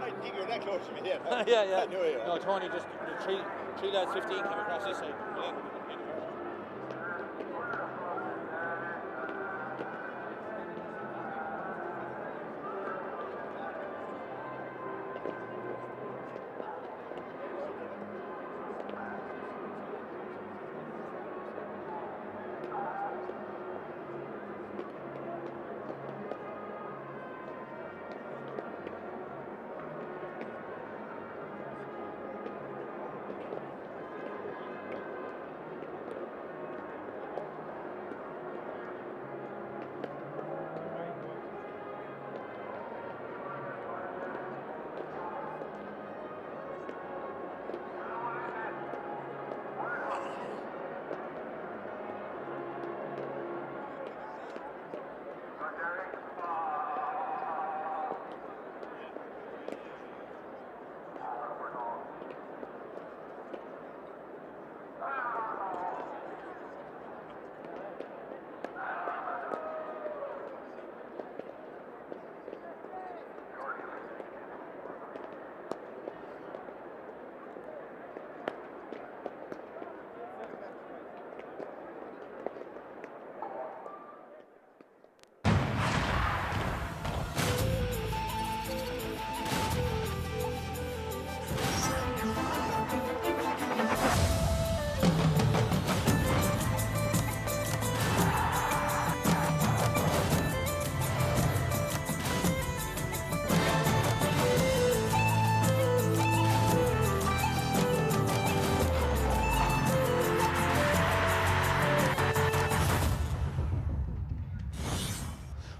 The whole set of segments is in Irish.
I think you're that close to me here. Yeah, yeah. I knew you. No, Tony just the three lads 15 came across this side.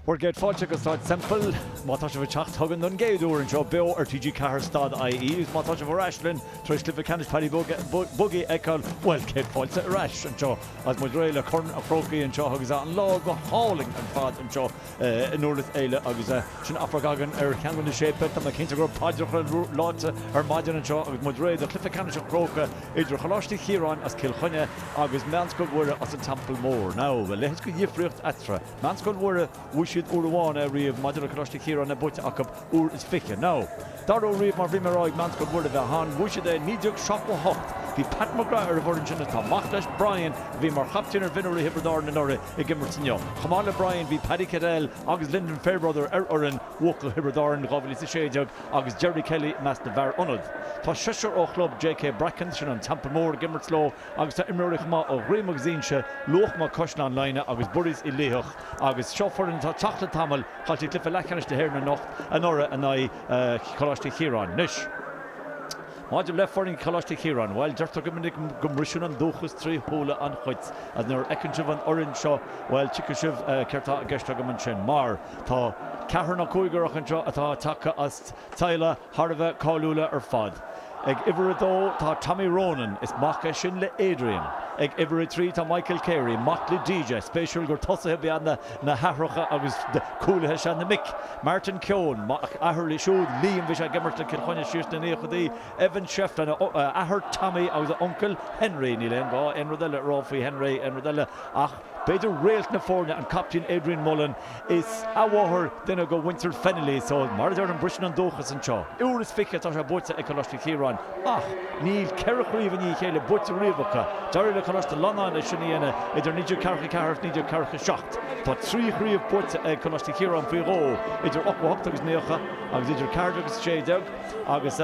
Bhur gcéad fáilte go Staid Semple. Má tá sibh ag teacht chugainn don gcéad uair anseo beo ar TG4 Stad IE agus má tá sibh ar ais linn tar éis cluiche ceannais Paddy Buggy a fheiceáil, bhuel, céad fáilte ar ais anseo agus muid réidh le Corn an Chrócaigh anseo agus an lá go hálainn ar fad anseo i nDurlas Éile agus sin Aifric againn ar cheann de na séipéil. Tá mé cinnte go raibh paidreacha ráite ar maidin anseo agus muid réidh do chluiche ceannais an Chrócaigh idir Choláiste Chiaráin as Cill Chainnigh agus Meánscoil Mhuire as an Teampall Mór. Now, a leithéid de dhifríocht eatarthu. Meánscoil Mhuire, bhuaigh siad uair amháin é riamh, maidir le Coláiste Chiaráin é buaite acu uair is fiche. Now, dá raibh riamh mar bhí mé a rá ag Meánscoil Mhuire bheith ann, bhuaigh siad é i 1978. Bhí Pat McGrath ar an bhfoireann sin atá mac leis, Brian, a bhí mar chaptaen ar mhionúirí Thiobraid Árann anuraidh ag imirt inniu. Chomh maith le Brian bhí Paddy Cadell agus Lyndon Fairbrother ar fhoireann bhuacach Thiobraid Árann 2016 agus Gerry Kelly i measc na bhfear ionad. Tá seisear ó chlub JK Bracken, sin an Teampall Mór, ag imirt leo Agus tá imreoirí chomh maith ó Dhroim agus Inse, Luachma, Caisleán Laighnigh agus Buiríos Uí Liathach agus seo foireann atá ag teacht le tamall, chaill siad cluiche leathcheannais na hÉireann anocht, anuraidh in aghaidh Choláiste Chiaráin. Anois, maidir le foireann Choláiste Chiaráin, bhuel, deirtear go minic go mbriseann an dúchas trí shúile an chait agus nuair a fheiceann sibh an fhoireann seo, bhuel, tuigfidh sibh céard tá i gceist agam ansin mar tá ceathrar nó cúigear acu anseo atá tagtha as teaghlaigh thar a bheith cáiliúla ar fad. Ag uimhir a dó tá Tommy Ronan, is mac é sin le Adrian. Ag uimhir a trí tá Michael Carey, mac le DJ, spéisiúil gur tosaithe ab ea na haithreacha agus cúlaithe is ea na mic. Martin Keoghan, mac athar le siúd Liam, bhí sé ag imirt le Cill Chainnigh siar sna naochadaí. Evan Shefflin, a athair Tommy agus a uncail Henry, níl aon gá aon rud eile a rá faoi Henry, aon rud eile ach b'fhéidir réalt na foirne, an captaen Adrian Mullen. Is a mháthair duine de mhuintir Fennelly so mar a deirim briseann an dúchas anseo. Uair is fiche atá sé buaite ag Coláiste Chiaráin ach níl ceithre chraobh i ndiaidh a chéile buaite riamh acu. D'éirigh le Coláiste Lonáin é sin a dhéanamh idir 1944 agus 1947. Tá trí chraobh buaite ag Coláiste Chiaráin faoi dhó, idir 88 agus 90 agus idir 14 agus 16 agus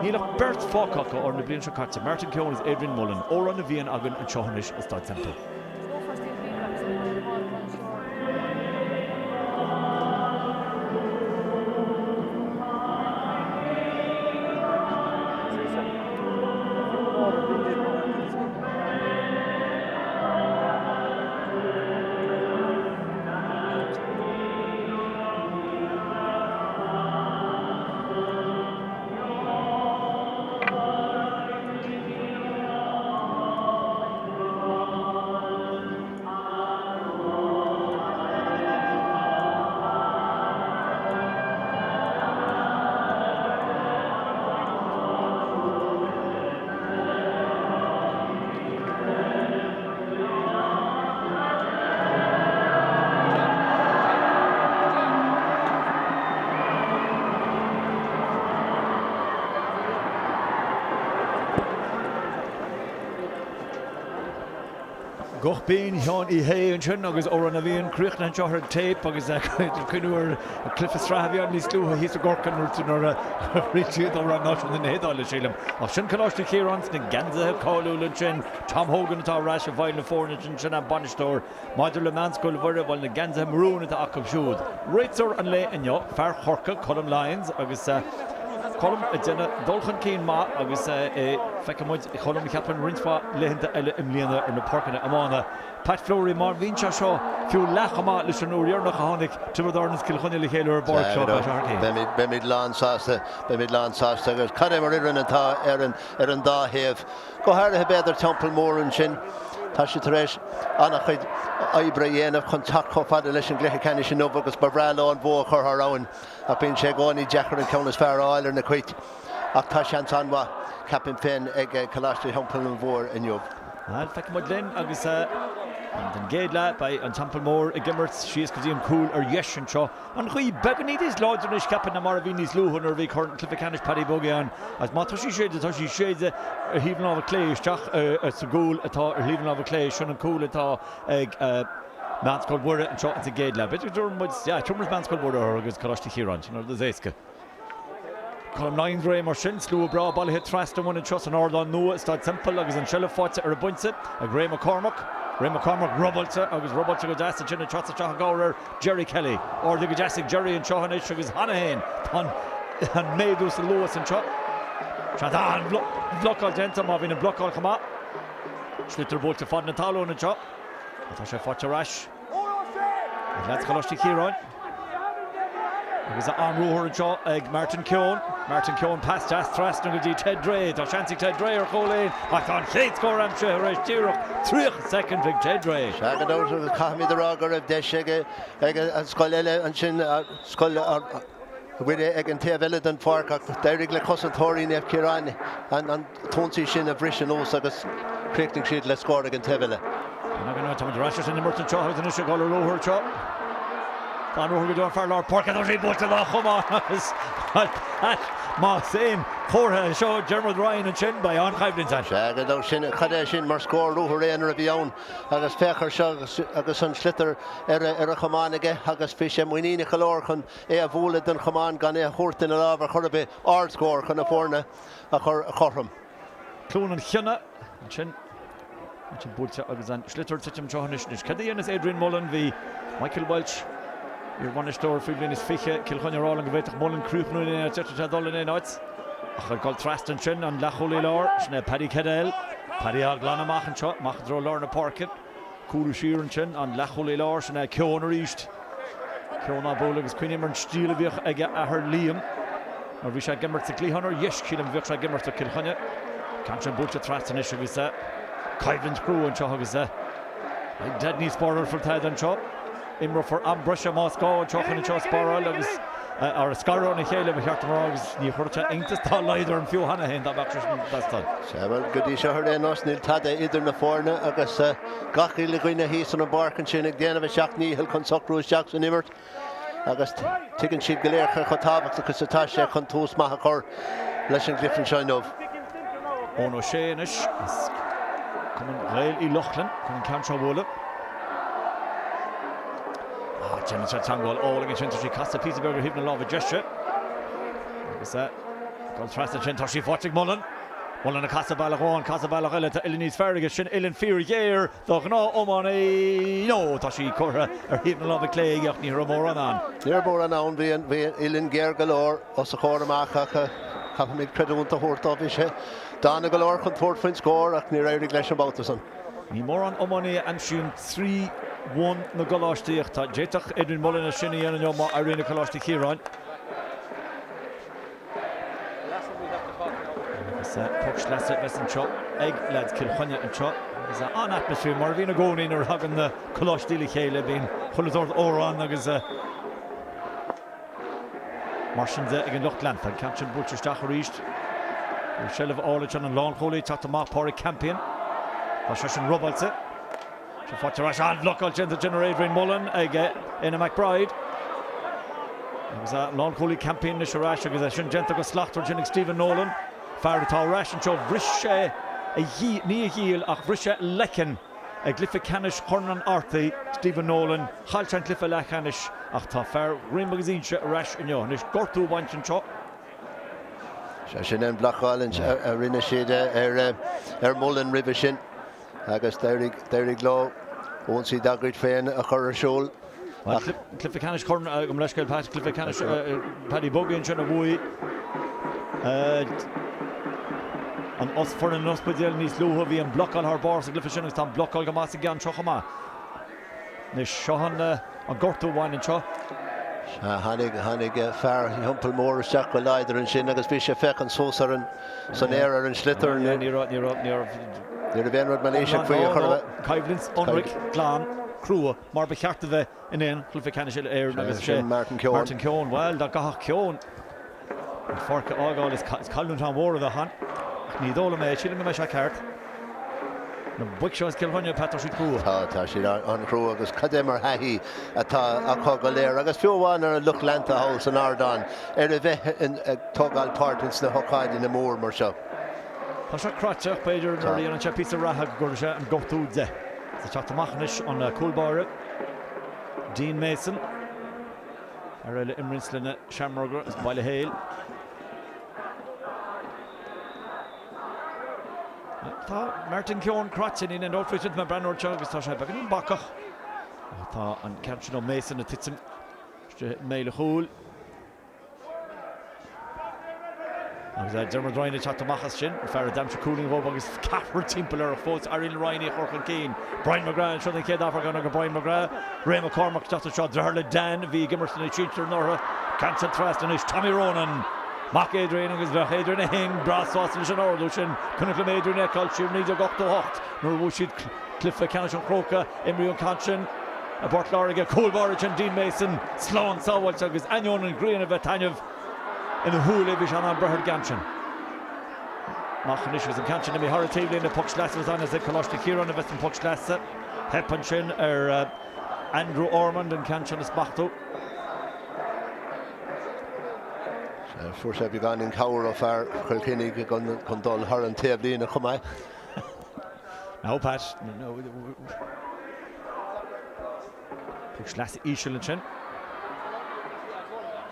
níl ach beirt fágtha acu ó na bliana seo caite, Martin Keoghan agus Adrian Mullen. Amhrán na bhFiann againn anseo anois i Staid Semple. Guth binn Sheáin Uí Shé ansin agus Amhrán na bhFiann críochnaithe anseo ar an téip agus cuimhniú ar chluiche sraithe a bhí ann níos luaithe thíos i gCorcaigh nuair a rinne siad Amhrán Náisiúnta na hIodáile, sílim. Ach sin Coláiste Chiaráin sna geansaithe cáiliúla ansin. Tom Hogan atá ar ais i bhfeighil na foirne ansin, sin an bainisteoir. Maidir le Meánscoil Mhuire, bhuel na geansaithe marún atá acu siúd. Réiteoir an lae inniu, fear Chorcaí, Colm Lyons agus Colm ag déanamh dul chun cinn maith agus feicfidh muid Colm cheapfainn roinnt mhaith laethanta eile i mbliana ar na páirceanna iomána. Pat Fleury, má bhíonn sé seo fiú leath chomh maith leis an uair dheireanach a tháinig Tiobraid Árann is Cill Chainnigh le chéile ar an bpáirc seo, beidh sé thar cionn. Beimid lán sásta, beimid lán sásta agus cad é mar fhoireann atá ar an ar an dá thaobh. Go háirithe b'fhéidir Teampall Mór ansin. Tá siad tar éis an-chuid oibre a dhéanamh chun teacht chomh fada leis an gcluiche ceannais inniu agus ba bhreá leo an bua a chur thar abhainn ach bíonn sé i gcónaí deacair an ceann is fearr a fháil ar na cait. Ach tá seans an-mhaith, ceapaim féin, ag Coláiste Theampall an Mhóir inniu. Bhuel, feicfidh muid linn agus don gcéad leath beidh an Teampall Mór ag imirt síos go dtí an cúl ar dheis anseo. An ghaoth beagáinín níos láidre anois ceapaim ná mar a bhí níos luaithe nuair a bhí corn cluiche ceannais Paddy Buggy ann. Agus má tá sí séidte, tá sí séidte ar thaobh na láimhe clé isteach sa gcúl atá ar thaobh na láimhe clé. Sin an cúl atá ag Meánscoil Mhuire anseo ins an gcéad leath. B'fhéidir go dtabharfaidh muid, yeah, tabharfaidh muid Meánscoil Mhuire orthu agus Coláiste Chiaráin. Sin an rud is éasca. Colm Lyons réidh mar sin, slua breá bailithe trasna uainn anseo san ardán nua i Staid Semple agus an tseilbh faighte ar an bpointe ag Ray McCormack. Ray McCormack robáilte agus robáilte go deas ansin ag teacht isteach i gcabhair ar Gerry Kelly. Ardaithe go deas ag Gerry anseo anois agus cheana féin tá an méadú sa luas anseo. Sea, tá an bhlocáil déanta má bhíonn an bhlocáil chomh maith. Sliotar buailte fad na talún anseo. Tá sé faighte ar ais ag leaids Choláiste Chiaráin. Agus an ruathar anseo ag Martin Keoghan. Martin Keoghan pas deas trasna go dtí Ted Dray. Tá seans ag Ted Dray ar chúl éigin ach tá an chéad scór aimsithe tar éis díreach 30 soicind ag Ted Dray. Sea, gan dabht agus caithfimid a rá go raibh deis ag an scoil eile ansin, Scoil Mhuire ag an taobh eile den pháirc ach d'éirigh le cosantóirí Naomh Ciarán an t-ionsaí sin a bhris anuas agus chríochnaigh siad le scór ag an taobh eile. Táimid ar ais leis an imirt anseo agus anois ag dul ar ruathar anseo. Tá an ruathar go dtí an fear lár páirce tá sé buailte dá chamán agus más aon chomhartha é seo Dermot Ryan ansin beidh an-choimhlint ann. Sea, gan dabht sin, cad é sin mar scór ruathar aonair a bhí ann agus féach air seo agus an sliotar ar a chamán aige agus bhí sé muiníneach go leor chun é a bhualadh den chamán gan é a thabhairt ina lámh ar chor ar bith, ardscór chun na foirne a chur cothrom. Cluain an Sionna ansin, ansin buailte agus an sliotar ag titim anseo anois. Anois cad a dhéanfas Adrian Mullen? Bhí Michael Walsh, iar-bhainisteoir faoi bhliain is 20, Cill Chainnigh ag rá linn go bhféadfadh Mullen críochnú in aon áit, d'fhéadfadh sé dul in aon áit. Ach ag dul trasna ansin, an leathchúlaí láir, sin é Paddy Kedell. Paddy á ghlanadh amach anseo, amach i dtreo lár na páirce. Cúlú siar ansin, an leathchúlaí láir, sin é Keoghan arís. Keoghan á bualadh agus cuimhním ar an stíl a bhíodh ag a athair Liam nuair a bhí sé ag imirt sa gcliathán ar dheis, sílim, bhíodh sé ag imirt do Cill Chainnigh. Ceann sin buailte trasna anois agus coimhlint chrua anseo agus beidh ní spárálfar tada anseo. Imreofar am breise más gá anseo chun iad seo a spáráil agus ar a scaradh óna chéile, ba cheart dom a rá, agus ní chuirfeadh sé iontas dá laghad orm fiú cheana féin dá mbeadh sé sin ag teastáil. Sea, bhuel, go dtí seo ar aon nós, níl tada idir na foirne agus gach uile dhuine thíos ar an bpáirc ansin ag déanamh a seacht ndícheall chun socrú isteach san imirt agus tuigeann siad go léir cé chomh tábhachtach is atá sé chun tús maith a chur leis an gcluiche anseo inniu. Eoin O'Shea anois as Cumann Ghaeil Uí Lochlainn chun an ceann seo a bhualadh. Déanann sé teagmháil álainn ansin, tá sí casta píosa beag ar thaobh na láimhe deise agus ag dul trasna ansin, tá sí faighte ag Mullen. Mullen ag casadh bealach amháin, casadh bealach eile, tá uillinn níos fearr aige, sin uillinn fíorghéar do ghnáth-iománaí. No, tá sí curtha ar thaobh na láimhe clé aige ach ní raibh mórán ann. Ní raibh mórán ann, bhí an uillinn géar go leor os a chomhair amach ach caithfimid creidiúint a thabhairt dó, bhí sé dána go leor chun tabhairt faoin scór ach níor éirigh leis an mbabhta san. Ní mórán iománaí a aimsíonn 3 bhonn na gcoláistí ach tá, d'fhéadfadh Adrian Mullen é sin a dhéanamh inniu má éiríonn le Coláiste Chiaráin. Agus poc sleasa a bheas anseo ag leaids Cill Chainnigh anseo. Agus an-atmaisféar mar a bhíonn i gcónaí nuair a thagann na coláistí le chéile, bíonn chuile shórt amhrán agus mar sin de ag an lucht leanta. An ceann sin buailte isteach arís. Seilbh a fháil ansin an lánchúlaí ag teacht amach, Pádraig Campion. Tá seisean robáilte. Seo faighte ar ais an-bhlocáil déanta ansin ar Adrian Mullen ag Éanna McBride. Agus an lánchúlaí Campion anois ar ais agus é sin déanta go slachtmhar ansin ag Stephen Nolan. Fear atá ar ais anseo, bhris sé a ghiall, ní a ghiall ach bhris sé a leiceann i gcluiche ceannais Chorn an Artaigh, Stephen Nolan. Chaill sé an cluiche leathcheannais ach tá fear Dhroim agus Inse ar ais inniu. Anois gortú bainte anseo. Sea, sin an bhlocáil a rinne siad ar Mullen roimhe sin agus d'éirigh leo ionsaí dá gcuid féin a chur ar siúl. Ach cluiche ceannais Chorn, gabh mo leithscéal Pat, cluiche ceannais Paddy Buggy ansin a bhuaigh an foireann an Ospidéil níos luaithe. Bhí an blocáil thar barr sa gcluiche sin agus tá an blocáil go maith sa gceann seo chomh maith. Anois seo an gortú amháin anseo. Sea, tháinig, tháinig fear Theampall Mór isteach go láidir ansin agus bhí sé ag féachaint suas ar an, san aer ar an sliotar. Ní raibh, ní raibh, ní raibh. Ní raibh aon rud mailíseach faoi a chor a bheith. Coimhlint ionraic, glan, crua, mar ba cheart a bheith in aon chluiche ceannais uile-Éireann agus is é Martin Keoghan. Martin Keoghan, bhuel, dá gcaithfeadh Keoghan an pháirc a fhágáil is cailliúint an-mhór a bheadh ann. Ach ní dóigh liom é, sílim go mbeidh sé ceart. Na boic seo as Cill Chainnigh, Pat, tá siad crua. Tá, tá siad an-chrua agus cad é mar thaithí atá acu go léir agus fiú amháin ar an lucht leanta thall san ardán ar a bheith ag tógáil páirt ins na hócáideanna mór mar seo. Tá sé cráite ach b'fhéidir nuair a dhéanann sé píosa reatha go gcuirfidh sé an gortú de. Is ag teacht amach anois an cúl báire, Dean Mason. Fear eile a imríonns le na Seamróga as Baile Héil. Tá Martin Keoghan cráite, níl aon dabht faoi sin, tá mé ag breathnú air seo agus tá sé beagáinín bacach. Ach tá an ceann sin ó Mason ag titim istigh i mbéal a chúil. Agus Dermot Ryan ag teacht amach as sin, an fear a d'aimsigh cúilín dhóibh agus ceathrar timpeall air ach fós éiríonn le Ryan í a chur chun cinn. Brian McGrath anseo don chéad athrach ann go Brian McGrath. Ray McCormack ag teacht anseo, deartháir le Dan a bhí ag imirt sna sinsir anuraidh. Ceann trasna anois, Tommy Ronan, mac Adrian agus bheadh Adrian é féin breá sásta leis an ardú sin. Cuimhin liom Adrian a fheiceáil siar i 1988 nuair a bhuaigh siad cluiche ceannais an Chrócaigh. Imríodh an ceann sin i bPort Láirge. Cúl báire ansin Dean Mason, slán sábháilte agus ainneoin an ghrian a bheith ag taitneamh ina shúile bhí sé in ann breith ar an gceann sin. Amach anois agus an ceann sin imithe thar an taobhlíne, poc sleasa a bheas ann is ag Coláiste Chiaráin a bheas an poc sleasa. Theip ansin ar Andrew Ormond an ceann sin a smachtú. Fuair sé beagáinín cabhair ó fear Chill Chainnigh chun dul thar an taobhlíne chomh maith. Now Pat. Poc sleasa íseal ansin.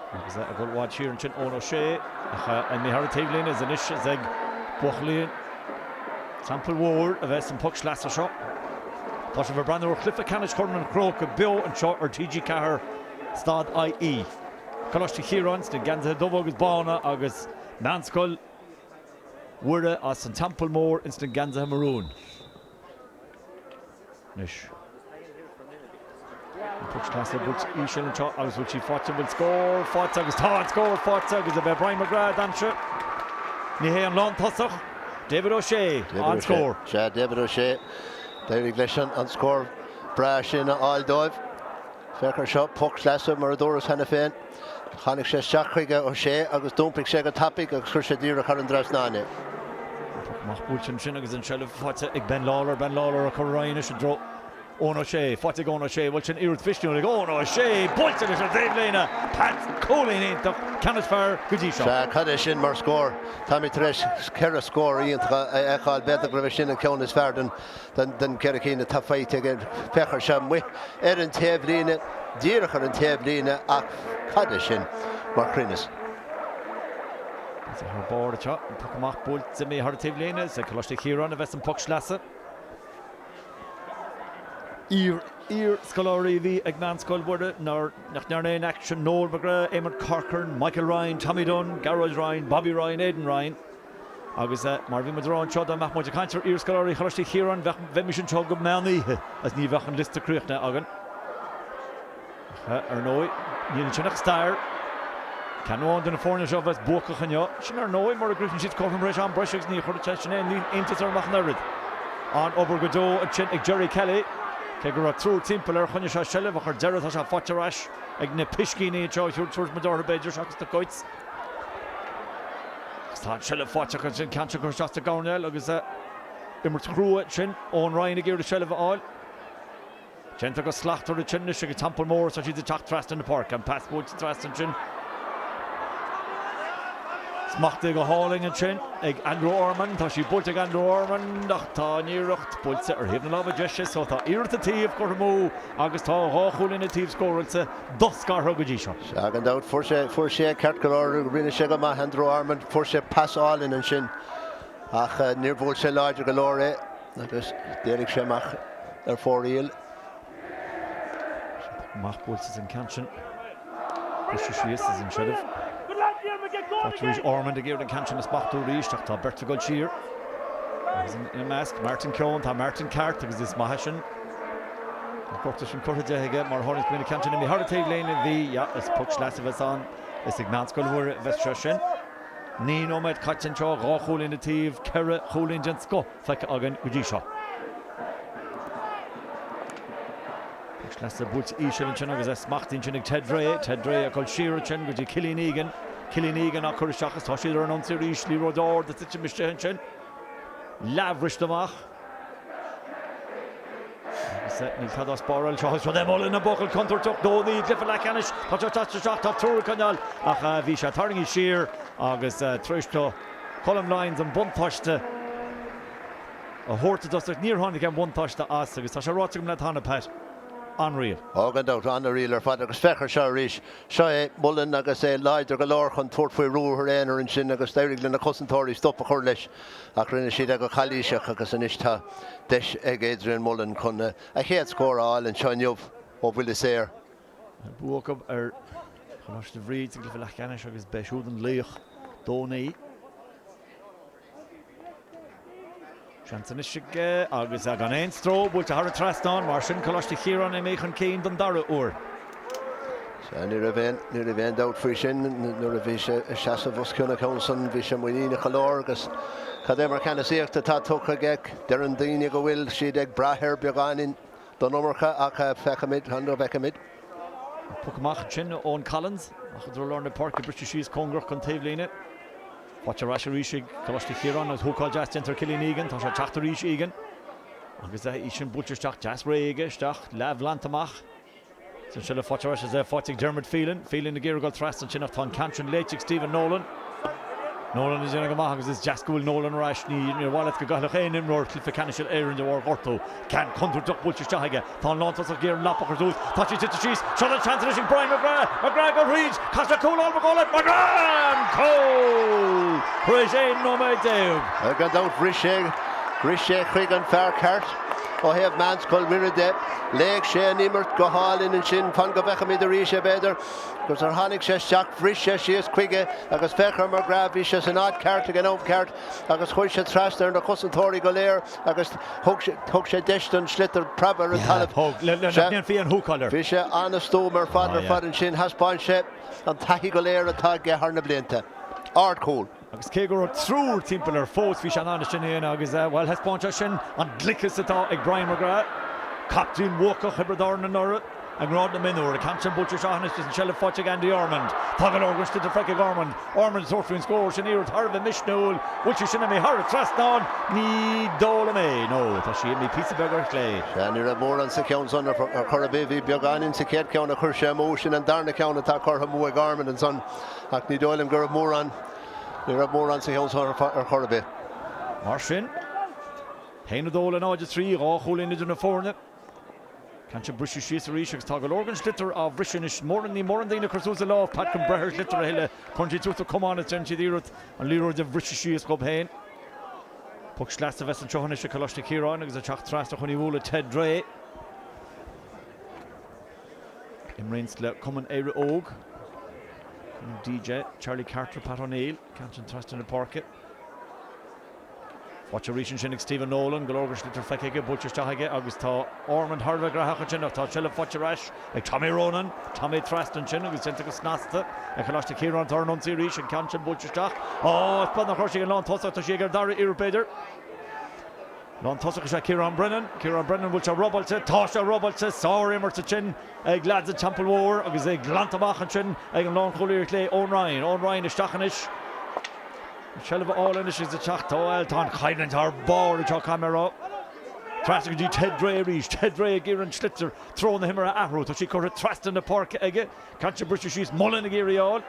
Agus ag dul i bhfad siar ansin Eoin O'Shea ach imithe thar an taobhlíne is anois is ag buachaillí an Teampaill Mhóir a bheas an poc sleasa seo. Tá sibh ag breathnú ar chluiche ceannais Chorn an Chrócaigh beo anseo ar TG4 Stad IE. Coláiste Chiaráin sna geansaithe dubha agus bána agus Meánscoil Mhuire as an Teampall Mór ins na geansaithe marún. Anois. An poc sleasa buailte íseal anseo agus bhfuil sí faighte, an bhfuil scór faighte agus tá an scór faighte agus ab é Brian McGrath a d'aimsigh. Ní hé an lántosach, David O'Shea, an scór. Sea, David O'Shea. D'éirigh leis an scór breá sin a fháil dóibh. Féach ar seo, poc sleasa mar a dúras cheana féin. Tháinig sé isteach chuige O'Shea agus d'iompaigh sé go tapaidh agus chuir sé díreach thar an dtrasnán é. An poc amach buailte ansin agus an seilbh faighte ag Ben Lawlor. Ben Lawlor ag cur ar aghaidh anois i dtreo Eoin O'Shea. Faighte ag Eoin O'Shea. Bhfuil sin iarracht mhisniúil ag Eoin O'Shea. Buailte leis an dtaobhlíne. Pat, cúilín iontach. Ceann is fearr go dtí seo. Sea, cad é sin mar scór? Táimid tar éis cheithre scór iontacha a fheiceáil. B'fhéidir gurbh é sin an ceann is fearr den den gceithre cinn atá faighte aige. Féach ar seo, amuigh ar an taobhlíne, díreach ar an taobhlíne, ach cad é sin mar chruinneas? Is thar barr atá an poc amach buailte imithe thar an taobhlíne. Is ag Coláiste Chiaráin a bheas an poc sleasa. Iar-scoláirí a bhí ag Meánscoil Mhuire nach ndearna aon aicsean, Noel McGrath, Eamon Corcoran, Michael Ryan, Tommy Dunne, Gearóid Ryan, Bobby Ryan, Aidan Ryan. Agus mar a bhí muid a rá anseo, dá mbeadh muid ag caint ar iarscoláirí Choláiste Chiaráin, bheadh, bheimis anseo go meán oíche agus ní bheadh an liosta críochnaithe againn. Ach, ar ndóigh, níl ansin ach stair. Ceann amháin de na foirne seo a bheas buacach inniu. Sin ar ndóigh mura gcríochnaíonn siad cothrom tar éis am breise agus ní chuirfeadh sé sin aon iontas orm ach an oiread. An-obair go deo ansin ag Jerry Kelly. Cé go raibh triúr timpeall air, choinnigh sé seilbh ach ar deireadh tá sé faighte ar ais ag na piscíní anseo a thabharfas muid orthu b'fhéidir seachas na Cait. Agus tá an tseilbh faighte acu ansin, ceann seo curtha isteach sa gcoirnéal agus imirt chrua ansin, Eoin Ryan ag iarraidh seilbh a fháil. Déanta go slachtmhar ansin anois ag an Teampall Mór, tá siad ag teacht trasna na páirce. An pas buailte trasna ansin. Smachtaithe go hálainn ansin ag Andrew Ormond. Tá sí buailte ag Andrew Ormond ach tá an iarracht buailte ar thaobh na láimhe deise so tá iarracht an taobh curtha amú agus tá dhá chúilín an taobh scóráilte. doscartha go dtí seo. Sea, gan dabht, fuair sé, fuair sé ceart go leor, rinne sé go maith, Andrew Ormond, fuair sé pas álainn ansin ach níor bhuail sé láidir go leor é agus d'éirigh sé amach ar fóraoil. Amach buailte an ceann sin. Briseadh síos is an seilbh. Faighte arís Ormond ag iarraidh an ceann sin a smachtú arís ach tá beirt ag dul siar. Agus ina measc Martin Keoghan, tá Martin ceart agus is maith é sin. An gortú sin curtha de aige mar tharlaíonn go minic ceann sin imithe thar an taobhlíne bhí, yeah, is poc sleasa a bheas ann, is ag Meánscoil Mhuire a bheas sé sin. 9 nóiméad caite anseo, dhá chúilín an taobh, ceithre chúilín den scoth feicthe againn go dtí seo. Poc sleasa buailte íseal ansin agus é smachtaithe ansin ag Ted Ray, Ted Ray ag dul siar ansin go dtí Cillian Egan, Cillian Egan á cur isteach agus tá siad ar an ionsaí arís, liathróid ard ag titim istigh ansin, leathbhriste amach. Agus níl tada á spáráil seo. Is rud é Mullen an buachaill contúirteach 2-9 i gcluiche leathcheannais. Tá sé ag teacht isteach, tá triúr ag coinneáil ach bhí sé tarraingthe siar agus tar éis do Colm Lyons an buntáiste a thabhairt i dtosach níor tháinig aon bhuntáiste as agus tá sé ráite agam leat cheana, Pat, an-riail. Ó gan dabht, an-riail ar fad agus féach ar seo arís. Seo é Mullen agus é láidir go leor chun tabhairt faoi ruathar aonair ansin agus d'éirigh le na cosantóirí stop a chur leis. Ach rinne siad é go calaoiseach agus anois tá deis ag Adrian Mullen chun a chéad scór a fháil anseo inniu ó bhuille saor. Bua acu ar Choláiste Bhríde sa gcluiche leathcheannais agus b'é siúd an laoch 2-9. Seans anois aige agus gan aon stró, buailte thar an trasnán, mar sin Coláiste Chiaráin imithe chun cinn don dara huair. Sea, ní raibh aon, ní raibh aon dabht faoi sin nuair a bhí sé ag seasamh os cionn an cheann san, bhí sé muiníneach go leor agus cad é mar cheannasaíocht atá tugtha aige. Deireann daoine go bhfuil siad ag brath air beagáinín don iomarca ach feicfimid, fan go bhfeicfimid. Poc amach ansin ó Eoin Collins ach i dtreo lár na páirce briste síos cóngarach don taobhlíne. Faighte ar ais arís ag Coláiste Chiaráin agus húcáil deas déanta ar Cillian Egan. Tá sé ag teacht arís, Egan. Agus í sin buailte isteach deas réidh aige, isteach, leathghlan amach. Is an seilbh faighte ar ais is é faighte ag Dermot Phelan. Phelan ag iarraidh dul trasna ansin ach tá an ceann sin léite ag Stephen Nolan. Nolan ag déanamh go maith agus is deas go bhfuil Nolan ar ais. Ní níor mhaith leat go gcaillfeadh aon imreoir cluiche ceannais Uile-Éireann de bharr gortú. Ceann contúirteach buailte isteach aige. Tá an lántosach ag iarraidh an lapa a chur suas. Tá sí tite síos. Seo an seans anois ag Brian McGrath. McGrath ag dul thríd. Caithfidh sé cúl a fháil, ba dhóigh leat. McGrath! An cúl! Tar éis 11 nóiméad. Gan dabht bhris sé, bhris sé chuig an fear ceart ó thaobh Meánscoil Mhuire de. Léigh sé an imirt go hálainn ansin. Fan go bhfeicfimid arís é b'fhéidir. Agus nuair a tháinig sé isteach bhris sé síos chuige agus féach ar McGrath, bhí sé san áit ceart ag an am ceart agus chuaigh sé trasna ar na cosantóirí go léir agus thug sé, thug sé deis don sliotar preabadh ar an talamh. Thug, le, le, nach ndéanfaí aon húcáil air. Bhí sé an-stuama ar fad ar fad ansin, thaispeáin sé an taithí go léir atá aige thar na blianta. Ardchúl. Agus cé go raibh triúr timpeall air fós, bhí sé in ann é sin a dhéanamh agus, bhuel, thaispeáin sé sin an gliceas atá ag Brian McGrath, captaen buacach Thiobraid Árann anuraidh, i ngrád na mionúr. An ceann sin buailte isteach anois is an tseilbh faighte ag Andy Ormond. Tá go leor den sliotar feicthe ag Ormond. Ormond ag tabhairt faoin scór. Sin iarracht thar a bheith misniúil. Bhfuil sí sin imithe thar an trasnán? Ní dóigh liom é. No, tá sí imithe píosa beag ar chlé. Sea, ní raibh mórán sa cheann san ar chor ar bith. Bhí beagáinín sa chéad cheann a chuir sé amú. Sin an darna ceann atá curtha amú ag Ormond ansan. Ach ní dóigh liom go raibh mórán, ní raibh mórán sa cheann san ar chor ar bith. Mar sin, 1-2 le 0-3, 2 chúilín idir na foirne. Ceann sin briste síos arís agus tá go leor den sliotar á bhriseadh anois. Mórán, ní mórán daoine ag cur suas a lámh, Pat, chun breith ar shliotar a thuilleadh. Cuireann siad suas a camán is déanann siad iarracht an liathróid a bhriseadh síos dhób féin. Poc sleasa a bheas anseo anois ag Coláiste Chiaráin agus ag teacht trasna chun í a bhualadh Ted Dray. Imríonn le Cumann Éire Óg, Cumann DJ, Charlie Carter, Pat O'Neill, ceann sin trasna na páirce. Faighte arís ansin ag Stephen Nolan, go leor den sliotar feicthe aige, buailte isteach aige agus tá Ormond thar a bheith graitheach ansin ach tá seilbh faighte ar ais ag Tommy Ronan. Tommy trasna ansin agus déanta go snasta ag Coláiste Chiaráin atá ar an ionsaí arís, an ceann sin buailte isteach. Á, is beag nach raibh sí ag an lántosach, tá sí ag ar dara iarracht b'fhéidir. Lántosach is ea Ciarán Brennan. Ciarán Brennan, bhfuil sé robáilte? Tá sé robáilte! Sár-imirt ansin ag leaids an Teampaill Mhóir agus é glanta amach ansin ag an lánchúlaí ar chlé, Eoin Ryan. Eoin Ryan isteach anois. An tseilbh a fháil anois agus ag teacht. Bhuel, tá an choimhlint thar barr anseo, caithfidh mé a rá. Trasna go dtí Ted Dray arís. Ted Dray ag iarraidh an sliotar, treo na himeartha a athrú. Tá sí curtha trasna na páirce aige. Ceann sin briste síos, Mullen ag iarraidh í a fháil.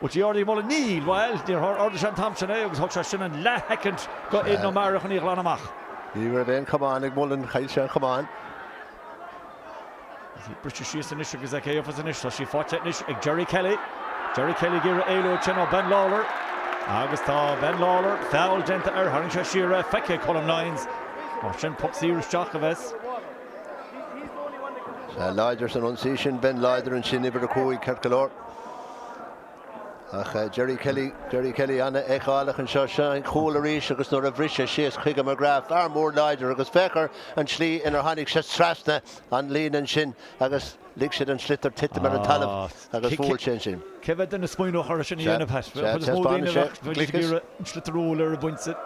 Bhfuil sí ardaithe ag Mullen? Níl! Bhuel, níor ardaigh sé an t-am sin é agus thug sé sin an leathshoicind go Aidan O'Meara chun í a ghlanadh amach. Ní raibh aon chamán ag Mullen, chaill sé an chamán. Is í briste síos anois agus cé a gheofas anois? Tá sí faighte anois ag Jerry Kelly. Jerry Kelly ag iarraidh éalú ansin ó Ben Lawlor. Agus tá Ben Lawlor, feall déanta air, tharraing sé siar é, feicthe ag Colm Lyons. Mar sin, poc saor isteach a bheas. Sea, láidir san ionsaí sin, Ben láidir ansin, uimhir 5, ceart go leor. Ach Jerry Kelly, Jerry Kelly an-fheiceálach anseo, seo an cúl arís agus nuair a bhris sé síos chuige McGrath, fear mór láidir agus féach ar an tslí inar tháinig sé trasna an líne ansin agus lig sé don sliotar titim ar an talamh agus bhuail sé ansin. Cé mhéad duine a smaoineodh air sin a dhéanamh, Pat? Chuid is mó daoine a bheadh ag iarraidh an sliotar a bhualadh ar an bpointe.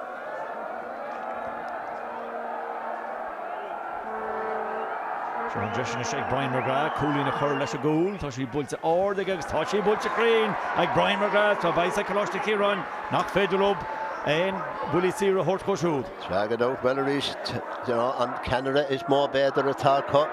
Seo an deis anois ag Brian McGrath cúilín a chur leis an gcúl. Tá sí buailte ard aige agus tá sí buailte cruinn ag Brian McGrath. Tá beidh a fhios ag Coláiste Chiaráin nach féidir leo aon bhuillí saora a thabhairt dhó siúd. Sea, gan dabht, bhuel arís, you know, an ceannaire is mó b'fhéidir atá acu,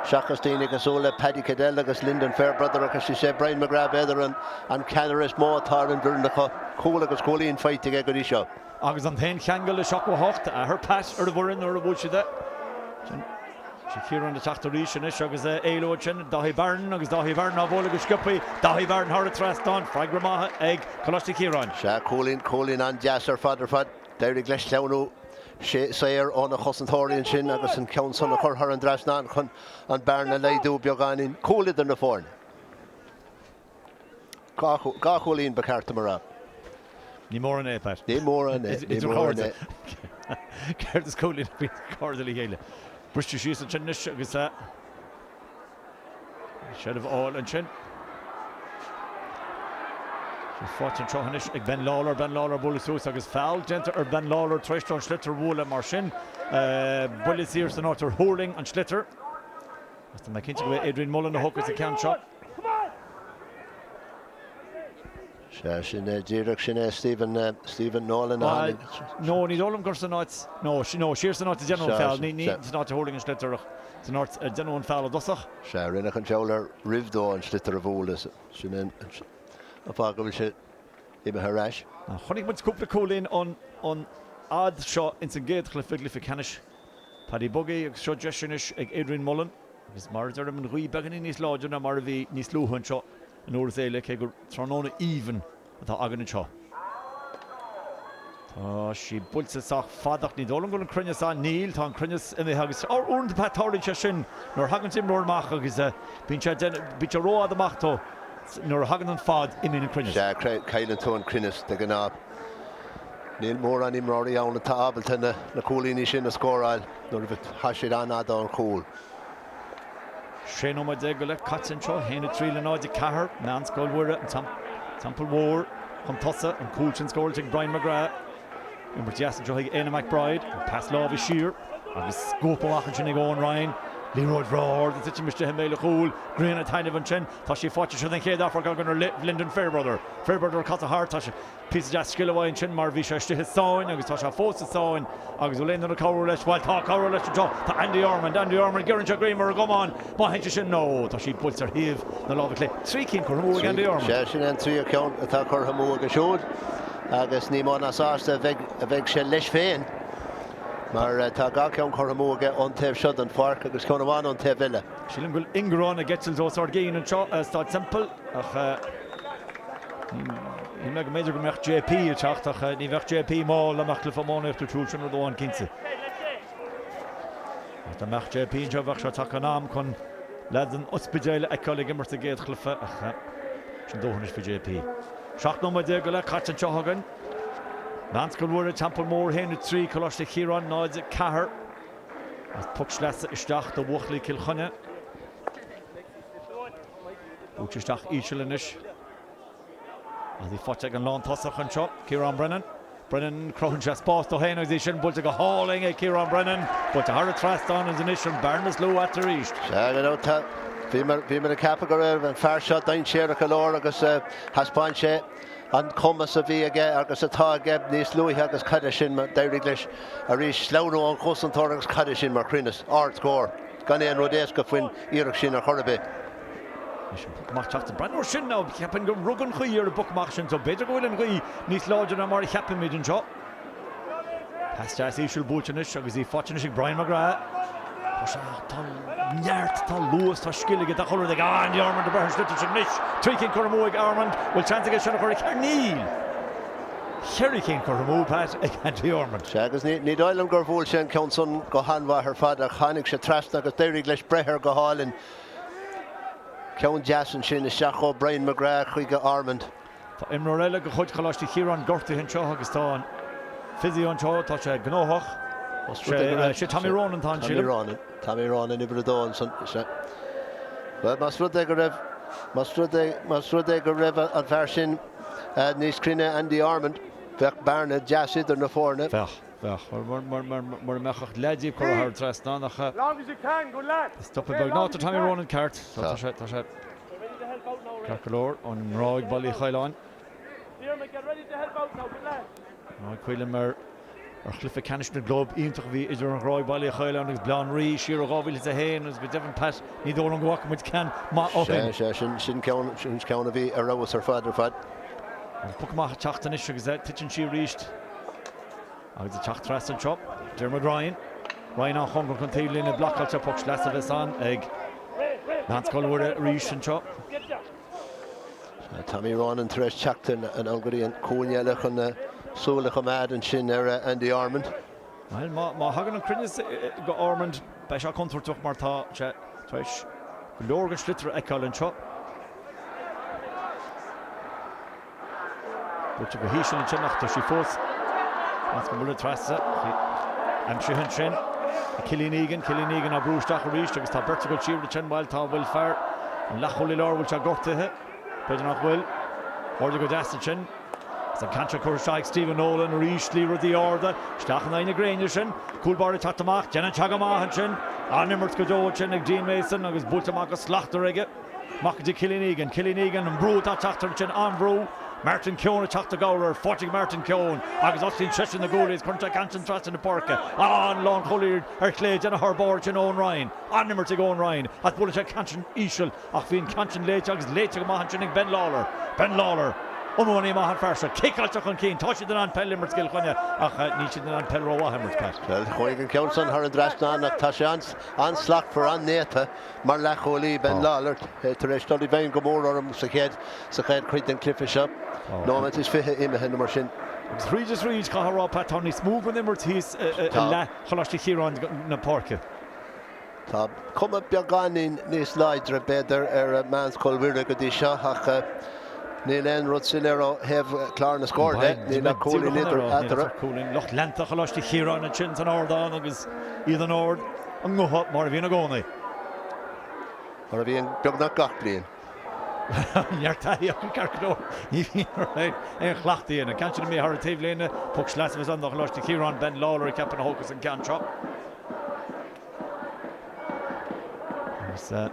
seachas daoine cosúil le Paddy Cadell agus Lyndon Fairbrother agus is é Brian McGrath b'fhéidir an, an ceannaire is mó atá ar an bhfoireann acu. Cúl agus cúilín faighte aige go dtí seo. Agus an t-aon cheangal le 78, athair Pat ar an bhfoireann nuair a bhuail siad é. Sin Ciarán ag teacht arís anois agus é éalú ansin. Dáithí Barron agus Dáithí Barron á bhualadh go sciobtha. Dáithí Barron thar an trasnán. Freagra maith ag Coláiste Chiaráin. Sea, cúilín, cúilín an-deas ar fad ar fad. D'éirigh leis sleamhnú saor ó na chosantóirí ansin agus an ceann san a chur thar an dtrasnán chun an bearna a laghdú beagáinín. Cúl idir na foirne. 2 chúilín ba cheart dom a rá. Ní mórán é, Pat. Ní mórán é. Ní mórán é. Céard is cúilín a bhíonn cairde le chéile? Briste síos ansin anois agus seilbh a fháil ansin. Faighte anseo anois ag Ben Lawlor, Ben Lawlor bualadh suas agus foul déanta ar Ben Lawlor tar éis dó an sliotar a bhualadh mar sin. Buille saor san áit ar thuirling an sliotar. Agus tá mé cinnte go mbeidh Adrian Mullen a thógfas an ceann seo. Sea, sin é díreach, sin é Stephen, Stephen Nolan a tháinig. No, ní dóigh liom gur san áit, no, no, siar san áit a déanadh an feall, ní san áit a thuirling an sliotar ach san áit a déanadh an feall i dtosach. Sea, rinneadh an feall air roimh dó an sliotar a bhualadh, sin é an fáth go bhfuil sé imithe ar ais. Chonaic muid cúpla cúilín an fhad seo ins an gcéad chluiche, i gcluiche ceannais Paddy Buggy agus seo deis anois ag Adrian Mullen agus mar a deirim an ghaoth beagáinín níos láidre ná mar a bhí níos luaithe anseo. An uair is eile, cé gur tráthnóna aoibhinn atá againn anseo. Tá sí buailte sách fada ach ní dóigh liom go bhfuil an cruinneas ann. Níl, tá an cruinneas imithe agus uaireanta Pat tarlaíonn sé sin nuair a thagann imreoir amach agus bíonn sé bíonn sé rófhada amach dó nuair a thagann an fad imíonn an cruinneas. Sea, cailleann tú an cruinneas de ghnáth. Níl mórán imreoirí ann atá ábalta na cúilíní sin a scóráil nuair a tá siad an-fhada ón chúl. 16 nóiméad go leith caite anseo, 1-3 le 0-4, Meánscoil Mhuire, an Teampall Mhór chun tosaigh, an cúl sin scóráilte ag Brian McGrath. Imirt dheas anseo ag Éanna McBride, an pas láimhe siar agus scuab amach ansin ag Eoin Ryan. Liathróid bhreá ard ag titim istigh i mbéal an chúil, grian ag taitneamh ansin. Tá sí faighte seo den chéad amharc againn ar Lyndon Fairbrother. Fairbrother ag casadh thart, tá sé. Píosa deas scile uaidh ansin mar bhí sé istigh i sáinn agus tá sé fós i sáinn agus bhfuil aon duine ag cabhrú leis? Bhuel tá cabhrú leis anseo, tá Andy Ormond, Andy Ormond, gearrann sé greim ar an gcamán, má théann sé sin, nó tá sí buailte ar thaobh na láimhe clé. 3 cinn curtha amú ag Andy Ormond. Sea, sin é an tríú ceann atá curtha amú aige siúd agus ní mó ná sásta a bheidh, a bheidh sé leis féin mar tá dhá cheann curtha amú aige ón taobh seo den pháirc agus ceann amháin ón taobh eile. Sílim go bhfuil ingearán ag eitilt os ár gcionn anseo i Staid Semple ach shíl mé go mb'fhéidir go mbeadh JP ag teacht ach ní bheadh JP mall dá mbeadh cluiche iománaíochta ar siúl, sin rud amháin cinnte. Ach dá mbeadh JP anseo bheadh sé tagtha in am chun leaids an Ospidéil a fheiceáil ag imirt a gcéad chluiche ach sin dóthain anois faoi JP. 17 nóiméad go leith caite anseo againn. Meánscoil Mhuire, Teampall Mór 1, 3, Coláiste Chiaráin 0, 4. Agus poc sleasa isteach do bhuachaillí Chill Chainnigh. Buailte isteach íseal anois. Agus í faighte ag an lántosach anseo, Ciarán Brennan. Brennan, cruthaíonn sé spás dó féin agus í sin buailte go hálainn ag Ciarán Brennan. Buailte thar an trasnán agus anois an bearna is lú eatarthu arís. Sea, you know, tá, bhíomar, bhíomar ag ceapadh go raibh an fear seo dainséarach go leor agus thaispeáin sé an cumas a bhí aige agus atá aige níos luaithe agus cad é sin mar d'éirigh leis arís sleamhnú ón chosantóir agus cad é sin mar chruinneas, ardscór, gan aon rud éasca faoin iarracht sin ar chor ar bith. Anois an poc amach teacht an breathnóir sin now cheapfainn gur rug an ghaoth ar an bpoc amach sin so b'fhéidir go bhfuil an ghaoth níos láidre ná mar a cheapaimid anseo. Pas deas íseal buailte anois agus í faighte anois ag Brian McGrath. Tá sé, tá neart, tá luas, tá scil aige, tá chuile rud ag Andy Ormond ag breith an sliotar sin anois. 3 cinn curtha amú ag Ormond. Bhfuil seans aige sin a chur i gceart? Níl! Ceithre cinn curtha amú, Pat, ag Andy Ormond. Sea, agus ní, ní dóigh liom gur bhuail sé an ceann san go han-mhaith ar fad ach tháinig sé trasna agus d'éirigh leis breith air go hálainn. Ceann deas ansin isteach ó Brian McGrath chuig Ormond. Tá imreoir eile de chuid Choláiste Chiaráin gortaithe anseo agus tá an physio anseo, tá sé gnóthach. Sé Tommy Ronan atá ann, sílim. Tommy Ronan, Tommy Ronan uimhir a dó ansan, sea. Bhuel, más rud é go raibh, más rud é, más rud é go raibh an fear sin níos cruinne, Andy Ormond, bheadh bearna deas idir na foirne. Bheadh, bheadh. Mura mbeadh ach leath díobh curtha thar an trasnán ach stop beag. Ná, tá Tommy Ronan ceart. Tá sé, tá sé. Ceart go leor, ón nGráig Baile Uí Choileáin. Ná cuimhin ar ar chluiche ceannais na gclub iontach a bhí idir an Ghráig Baile Uí Choileáin agus Baile Átha an Rí siar i 2001 agus go deimhin Pat ní dóigh liom go bhfaca muid ceann maith ó shin. Sea, sea, sin ceann, sin ceann a bhí ar fheabhas ar fad ar fad. An poc amach ag teacht anois agus titeann sí arís. Agus ag teacht trasna anseo, Diarmuid Ryan. Ryan an-chóngarach don taobhlíne blocáilte, poc sleasa a bheas ann ag Meánscoil Mhuire arís anseo. Tommy Ronan tar éis teacht anall go dtí an cúinne eile chun súil a choimeád ansin ar Andy Ormond. Bhuel, má thagann an cruinneas go Ormond, beidh sé contúirteach mar tá sé tar éis go leor den sliotar a fheiceáil anseo. Buailte go híseal ansin ach tá sí fós Meas go bhfuil trasna. Aimsithe ansin ag Cillian Egan. Cillian Egan á brú isteach arís agus tá beirt ag dul siar ansin. Bhuel, tá, bhfuil fear an leathchúlaí láir, bhfuil sé gortaithe? B'fhéidir nach bhfuil. Ardaithe go deas ansin. Agus an ceann seo curtha isteach ag Stephen Nolan arís, liathróidí arda isteach in aghaidh na gréine sin. Cúl báire ag teacht amach, déanann sé go maith ansin. An-imirt go deo ansin ag Dean Mason agus buailte amach go slachtmhar aige. Amach go dtí Cillian Egan. Cillian Egan, an brú atá ag teacht air ansin, an-bhrú. Martin Keoghan ag teacht i gcabhair air. Faighte ag Martin Keoghan agus osclaíonn seisean na guaillí agus cuireann sé an ceann sin trasna na páirce. An lánchúlaí ar chlé déanamh thar barr ansin Eoin Ryan. An-imirt ag Eoin Ryan ach buaileann sé an ceann sin íseal ach bhí an ceann sin léite agus léite go maith ansin ag Ben Lawlor. Ben Lawlor, iománaí maith an fear seo. Ciceáilte chun cinn. Tá siad in ann peil a imirt Cill Chainnigh ach níl siad in ann peil rómhaith a imirt, Pat. Bhuel, chuaigh an ceann san thar an dtrasnán ach tá sé an-slachtmhar, an-néata mar leathchúlaí, Ben Lawlor, tar éis dul i bhfeidhm go mór orm sa chéad sa chéad chuid den chluiche seo. Nóiméad is 20 imithe nó mar sin. Agus thríd is thríd, caithfidh a rá, Pat, tá níos mó den imirt thíos i leath Choláiste Chiaráin na páirce. Tá cuma beagáinín níos láidre, b'fhéidir, ar Mheánscoil Mhuire go dtí seo ach níl aon rud soiléir ó thaobh chlár na scór de. Níl ach cúilín idir eatarthu. Lucht leanta Choláiste Chiaráin ansin san ardán agus iad in ard a ngutha mar a bhíonn i gcónaí. Mar a bhíonn beagnach gach bliain. Neart taithí acu ceart go leor. Ní bhíonn orthu aon chleachtadh a dhéanamh. Ceann sin imithe thar an taobhlíne. Poc sleasa a bheas ann do Choláiste Chiaráin. Ben Lawlor ag ceapadh a thógfas an ceann seo. Agus sin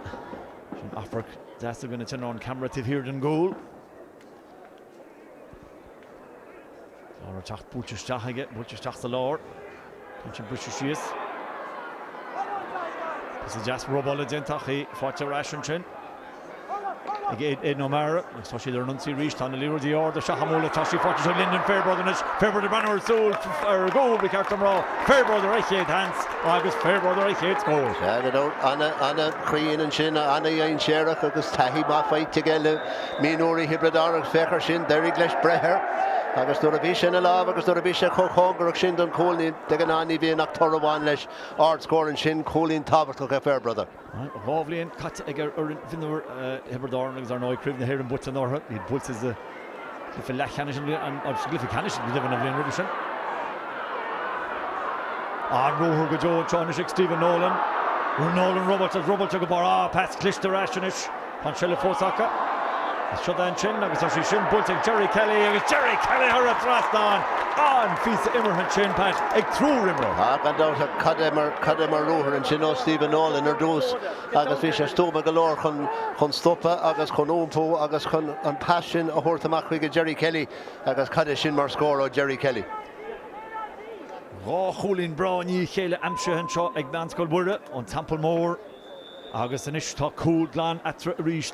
amharc deas againn ansin ón ceamara taobh thiar den gcúl. Lawlor ag teacht buailte isteach aige, buailte isteach sa lár. Tá sin briste síos. Píosa deas robála déanta ach í faighte ar ais ansin ag Aidan O'Meara agus tá siad ar an ionsaí arís. Tá na liathróidí arda isteach á mbualadh. Tá sí faighte ag Lyndon Fairbrother anois. Fairbrother ag breathnú ar a súil ar a gcúl, ba cheart dom rá. Fairbrother a chéad sheans agus Fairbrother a chéad scór. Sea, go deimhin, ana-chruinn ansin, ana-dhainséarach agus taithí maith faighte aige le mionúirí Thiobraid Árann agus féach air sin, d'éirigh leis breith air agus nuair a bhí sé ina lámh agus nuair a bhí sé chomh cóngarach sin don chúl, ní, de ghnáth ní bhíonn ach toradh amháin leis, ardscór ansin, cúilín tábhachtach ag Fairbrother. 2 bhliain caite aige ar fhoireann mhionúir Thiobraid Árann agus ar ndóigh Craobh na hÉireann buaite anuraidh. Iad buailte sa gcluiche leathcheannais an bhliain, sa gcluiche ceannais go deimhin an bhliain roimhe sin. An-ruathar go deo anseo anois ag Stephen Nolan. Nolan robáilte, robáilte go barr. Ah, pas cliste ar ais anois. Tá an seilbh fós acu. Is siod é ansin agus tá sí sin buailte ag Jerry Kelly agus Jerry Kelly thar an trasnán! An-phíosa imeartha ansin, Pat, ag triúr imreoir. Ah, gan dabht ach cad é mar, cad é mar ruathar ansin ó Stephen Nolan ar dtús agus bhí sé stuama go leor chun, chun stopadh agus chun iompú agus chun an pas sin a thabhairt amach chuige Jerry Kelly agus cad é sin mar scór ó Jerry Kelly. 2 chúilín breá i ndiaidh a chéile aimsithe anseo ag Meánscoil Mhuire ón Teampall Mór. Agus anois tá cúl glan eatarthu arís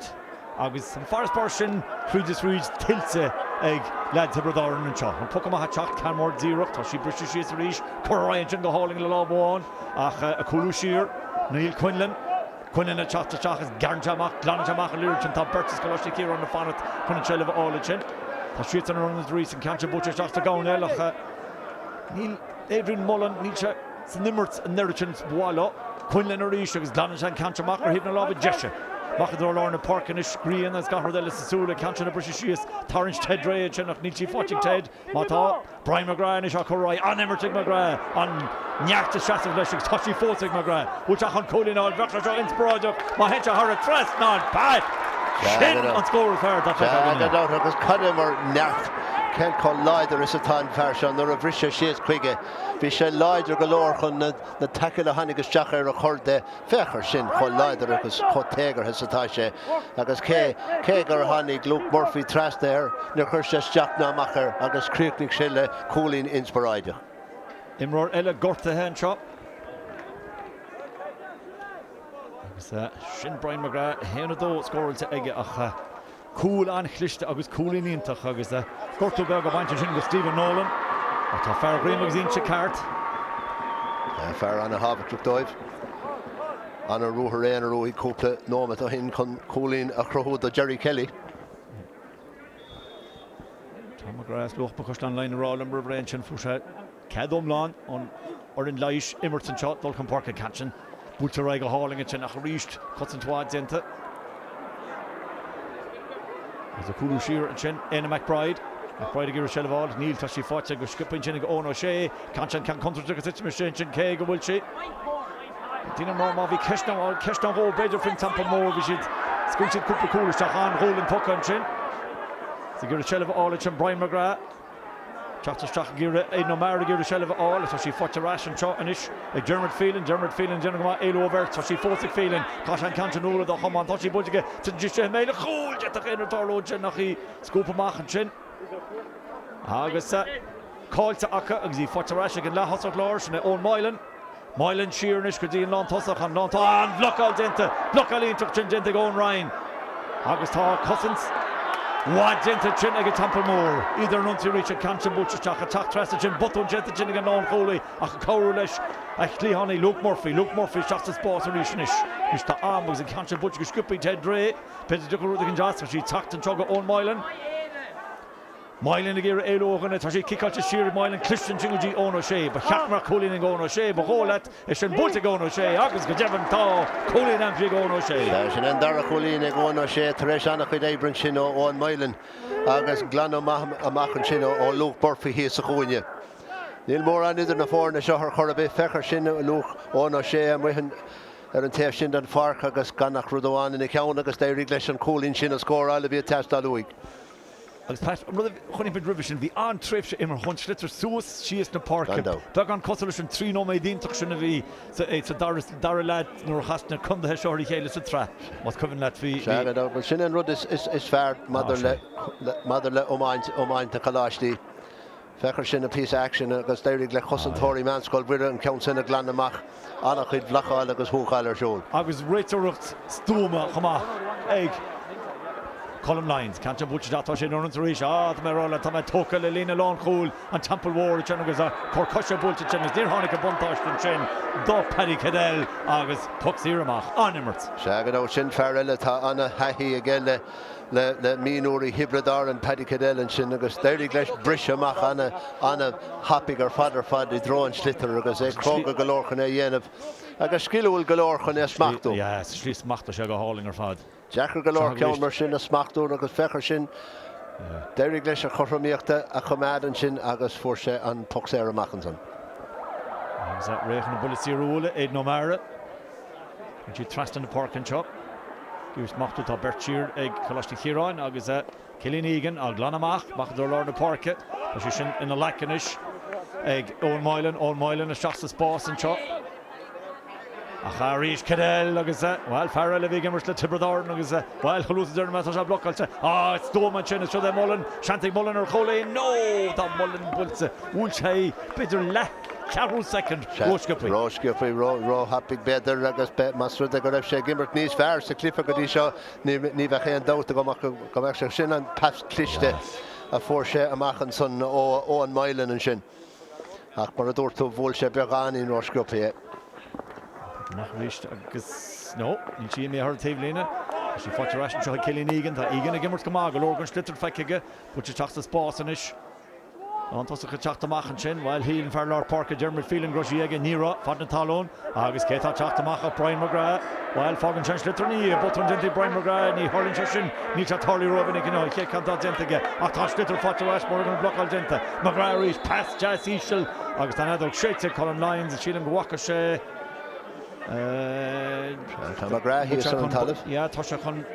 agus an farasbarr sin thríd is thríd tuillte ag leaids Thiobraid Árann anseo. An poc amach ag teacht, Ceann díreach, tá sí briste síos arís, curtha ar aghaidh ansin go hálainn le lámh amháin ach ag cúlú siar, Niall Quinlan. Quinlan ag teacht isteach agus gearrann sé amach, glanann sé amach an liathróid sin. Tá beirt as Coláiste Chiaráin ag fanacht chun an tseilbh a fháil ansin. Tá siadsan ar ionad arís, an ceann sin buailte isteach sa gcoirnéal ach níl Adrian Mullen, níl sé. san imirt an oiread sin ba mhaith leo. Quinlan arís agus glanann sé an ceann seo amach ar thaobh na láimhe deise. Amach i dtreo lár na páirce anois, grian agus gach rud eile sa súil, an ceann sin ag briseadh síos, tarraingt Ted Ray ansin ach níl sí faighte ag Ted. Má tá, Brian McGrath anois á cur ar aghaidh. An-imirt ag McGrath, an neart ag seasamh leis agus tá sí fós ag McGrath. Bhfuil sé chun cúilín a fháil? Bheadh sé seo inspioráideach má théann sé thar an trasnán. Pat! Sin an scór is fearr atá feicthe againn inniu. Gan dabht agus cad é mar neart, cén chomh láidir is atá an fear seo nuair a bhris sé síos chuige. Bhí sé láidir go leor chun na taicil a tháinig isteach air a chur de. Féach air sin, chomh láidir agus chomh téagartha is atá sé. Agus cé, cé gur tháinig Luke Murphy trasna air, níor chuir sé isteach ná amach air agus chríochnaigh sé le cúilín inspioráideach. Imreoir eile gortaithe anseo. Agus sin Brian McGrath, 1-2 scóráilte aige ach. Cúl an-chliste agus cúilín iontach agus gortú beag ag baint ansin do Stephen Nolan. Ach tá fear Dhroim agus Inse ceart. Fear an-thábhachtach dóibh. An-ruathar aonair uaidh cúpla nóiméad ó shin chun cúilín a chruthú do Jerry Kelly. Tá McGrath as Luach Caisleán Laighean ag rá liom roimh ré ansin fuair sé cead iomlán ón fhoireann leighis imirt anseo, dul chun páirce an ceann sin. Buailte ar aghaidh go hálainn ansin ach arís cosaint mhaith déanta. Agus ag cúlú siar ansin, Éanna McBride. McBride ag iarraidh seilbh a fháil. Níl, tá sí faighte go sciobtha ansin ag Eoin O'Shea. Ceann sin, ceann contúirteach ag titim isteach ansin cé go bhfuil sí. Daoine mar má bhí ceist nó ceist nó dhó b'fhéidir faoin Teampall Mór bhí siad, scaoil siad cúpla cúl isteach an-ghualainn tugtha ansin. Is ag iarraidh seilbh a fháil ansin Brian McGrath. Teacht isteach ag iarraidh Aidan O'Meara ag iarraidh seilbh a fháil. Tá sí faighte ar ais anseo anois ag Dermot Phelan. Dermot Phelan ag déanamh go maith. Éalú ó bheirt. Tá sí fós ag Phelan. Caithfidh sé an ceann sin a bualadh dá chamán. Tá sí buailte aige. Titeann sí isteach i mbéal an chúil. D'fhéadfadh aon rud tarlú ansin ach í scuabtha amach ansin. Agus caillte acu agus í faighte ar ais ag an leath-thosach láir. Sin é Eoin Moylan. Moylan siar anois go dtí an lántosach, an lántosach, an bhlocáil déanta, blocáil iontach sin déanta ag Eoin Ryan agus tá cosaint mhaith déanta ansin ag an Teampall Mór. Iad ar an ionsaí arís, an ceann sin buailte isteach, ag teacht trasna ansin, botún déanta ansin ag an lánchúlaí ach ag cabhrú leis a chliathánaí Luke Murphy. Luke Murphy isteach sa spás arís anois. Anois tá am agus an ceann sin buailte go sciobtha Ted Dray. B'fhéidir dtiocfadh rud éigin deas, tá sí ag teacht anseo go Eoin Moylan. Moylan ag iarraidh éalú ó dhuine. Tá sí ciceáilte siar ag Moylan. Cliste ansin go dtí Eoin O'Shea. Ba cheart go mbeadh cúilín ag Eoin O'Shea. Ba dhóigh leat é sin buailte ag Eoin O'Shea agus go deimhin tá cúilín aimsithe ag Eoin O'Shea. Sea, sin an dara cúilín ag Eoin O'Shea tar éis an-chuid oibre ansin ó Eoin Moylan agus glanadh maith amach ansin ó Luke Murphy thíos sa chúinne. Níl mórán idir na foirne seo ar chor ar bith. Féach ar sin, Luke, Eoin O'Shea amuigh ar an taobh sin den pháirc agus gan ach rud amháin ina cheann agus d'éirigh leis an chúilín sin a scóráil a bhí ag teastáil uaidh. Agus Pat, an rud a chonaic muid roimhe sin, bhí an-tréimhse imeartha ón sliotar suas síos na páirce, beagán cosúil leis an 3 nóiméad iontach sin a bhí sa dara leath nuair a chas na contaetha seo ar a chéile sa tsraith, más cuimhin leat. Bhí. Sea, bhuel sin an rud is fearr maidir le maidir le iomáint, iomáint na coláistí. Féach ar sin, an píosa aicsin agus d'éirigh le cosantóirí Mheánscoil Mhuire an ceann sin a ghlanadh amach. An-chuid bhlocáil agus húcáil ar siúl. Agus réiteoireacht stuama chomh maith ag Colm Lyons. Ceann sin buailte isteach, tá sé in ionsaí arís. Ah, tá mé ag rá leat, tá mé tógtha le líne lánchúil an Teampaill Mhóir ansin agus cor coise buailte ansin agus níor tháinig an buntáiste ansin do Paddy Cadell agus poc saor amach. An-imirt. Sea, go deimhin, sin fear eile atá an-thaithí aige le le mionúirí Thiobraid Árann, Paddy Cadell ansin agus d'éirigh leis briseadh amach an-thapaidh ar fad ar fad i dtreo an tsliotair agus é cróga go leor chun é a dhéanamh agus sciliúil go leor chun é a smachtú. Yeah, sa tslí smachtaigh sé go hálainn ar fad. Deacair go leor ceann mar sin a smachtú agus féach ar sin, d'éirigh leis a chothromaíocht a choimeád ansin agus fuair sé an poc saor amach ansan. Agus réidh chun an buille saor a bhualadh, Aidan O'Meara. Bíonn siad trasna na páirce anseo. Iarraidh smachtú, tá beirt siar ag Coláiste Chiaráin agus Cillian Egan á ghlanadh amach, amach i dtreo lár na páirce. Tá sé sin ina ghlac anois ag Eoin Moylan. Eoin Moylan isteach sa spás anseo. Ach arís Cadell agus, bhuel, fear eile a bhí ag imirt le Tiobraid Árann agus, bhuel, chomh luath is a deirim é, tá sé blocáilte. Á, is stuama ansin, is siod é Mullen. Seans ag Mullen ar chúilín. No! Tá Mullen buailte. Bhuail sé, b'fhéidir leath. Ceathrú soicind rósciobtha. Rósciobtha, róthapaidh b'fhéidir agus más rud é go raibh sé ag imirt níos fearr sa chluiche go dtí seo ní bheadh aon dabht agam ach go mbeadh sé. Sin an pas cliste a fuair sé amach ansan ó Eoin Moylan ansin. Ach mar a dúirt tú, bhuail sé beagáinín rósciobtha é. Amach arís agus no, níl sí imithe thar an taobhlíne. Tá sí faighte ar ais anseo ag Cillian Egan. Tá Egan ag imirt go maith, go leor den sliotar feicthe aige. Buailte isteach sa spás anois. Lántosach ag teacht amach ansin. Bhuel, shíl an fear lár páirce Dermot Phelan go raibh sí aige. Ní raibh. Fad na talún. Agus cé atá ag teacht amach ach Brian McGrath. Bhuel, fágann sé an sliotar ina dhiaidh. Botún déanta ag Brian McGrath. Ní tharlaíonn sé sin. Níl sé tarlaithe rómhinic inniu. An chéad ceann atá déanta aige. Ach tá an sliotar faighte ar ais mar an bhlocáil déanta. McGrath arís. Pas deas íseal. Agus tá an fheadóg séidte ag Colm Lyons. Sílim go bhfaca sé. Tá McGrath thíos ar an talamh. Yeah, tá sé chun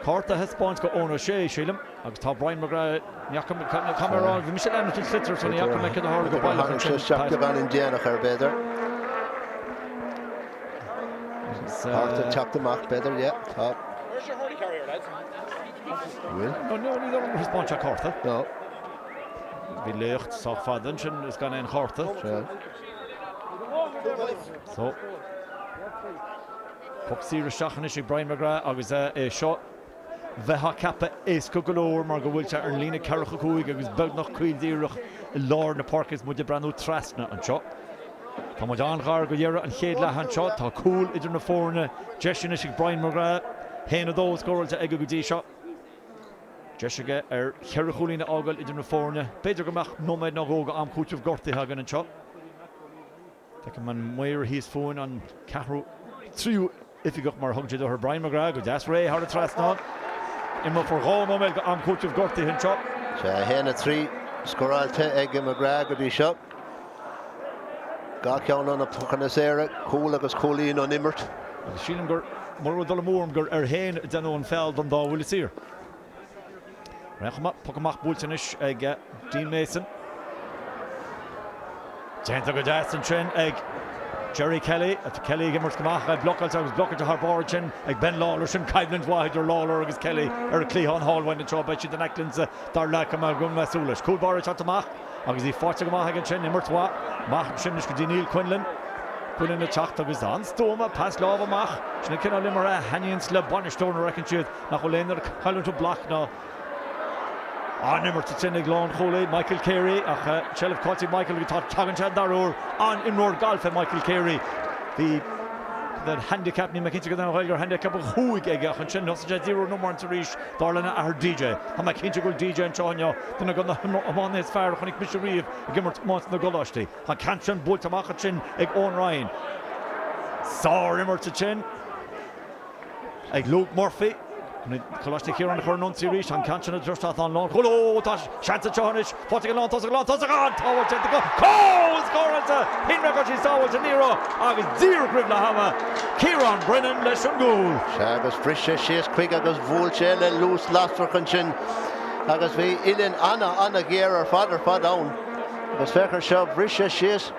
cárta a thaispeáint go Eoin O'Shea, sílim. Agus tá Brian McGrath, ní fhaca mé, caithfidh mé a rá, bhí mise ag leanúint an tsliotair so ní fhaca mé céard a tharla go baileach ansin. Tháinig sé isteach beagáinín déanach air b'fhéidir. Cárta ag teacht amach b'fhéidir, yeah, tá. Bhfuil? No, no, ní dóigh liom gur thaispeáin sé cárta. No. Bhí léacht sách fada ansin is gan aon chárta. Sea. So. Poc saor isteach anois ag Brian McGrath agus é seo. Bheifeá ag ceapadh éasca go leor mar go bhfuil sé ar an líne 45 agus beagnach caol díreach i lár na páirce is muid ag breathnú trasna anseo. Tá muid an-ghar go dheireadh an chéad leath anseo. Tá cúl idir na foirne. Deis anois ag Brian McGrath. 1-2 scóráilte aige go dtí seo. Deis aige ar cheithre chúilín a fhágáil idir na foirne. B'fhéidir go mbeadh nóiméad nó dhó go am cúitimh gortaithe againn anseo. Feicim an maor thíos fúinn, an ceathrú, tríú oifigeach mar a thugann siad orthu, Brian McGrath, go deas réidh thar an trasnán. Imreofar 2 nóiméad go am cúitimh gortaithe anseo. Sea, 1, 3 scóráilte ag McGrath go dtí seo. Gach ceann de na pocanna saora, cúl agus cúilín ón imirt. Agus sílim gur, mura bhfuil dul amú orm, gur air féin a deineadh an feall don dá bhuille saor. Ar aon chuma, poc amach buailte anois ag Dean Mason. Déanta go deas ansin ag Gerry Kelly. Kelly ag imirt go maith, é blocáilte agus blocáilte thar barr ansin ag Ben Lawlor. Sin coimhlint mhaith idir Lawlor agus Kelly ar an chliathán thall uainn anseo. Beidh siad in aice linn sa dara leath go mbeidh súil leis. Cúl báire ag teacht amach agus í faighte go maith aige ansin. Imirt mhaith amach ansin anois go dtí Neil Quinlan. Quinlan ag teacht agus an-stuama, pas láimhe amach. Sin an cineál imeartha a thaitníonns le bainisteoir nuair a fheiceann siad nach bhfuil aon chailliúint ó bloc ná an-imirt ansin ag lánchúlaí Michael Carey ach seilbh caillte ag Michael agus tagann sé an dara huair. An-imreoir gailf é Michael Carey. Bhí an handicap, níl mé cinnte cad é an Ghaeilge ar handicap, 5 aige ach ansin thosaigh sé ag díriú ar an iomáint arís dar lena athair DJ. Tá mé cinnte go bhfuil DJ anseo inniu, duine de na hiománaithe is fearr a chonaic mise riamh ag imirt iomáint na gcoláistí. An ceann sin buailte amach ansin ag Eoin Ryan. Sár-imirt ansin. Ag Luke Murphy. Coláiste Chiaráin a chur in ionsaí arís. An ceann sin ag druisteach an lánchúl. Ó, tá seans anseo anois. Faighte ag an lántosach, lántosach an-tsábháil déanta acu. Cúl scóráilte! Shíl mé go raibh sí sábháilte, ní raibh agus díreach roimh leath ama, Ciarán Brennan leis an gcúl. Sea, agus bhris sé síos chuige agus bhuail sé le luas lasrach ansin agus bhí uillinn ana-ana-ghéar ar fad ar fad ann. Agus féach ar seo, bhris sé síos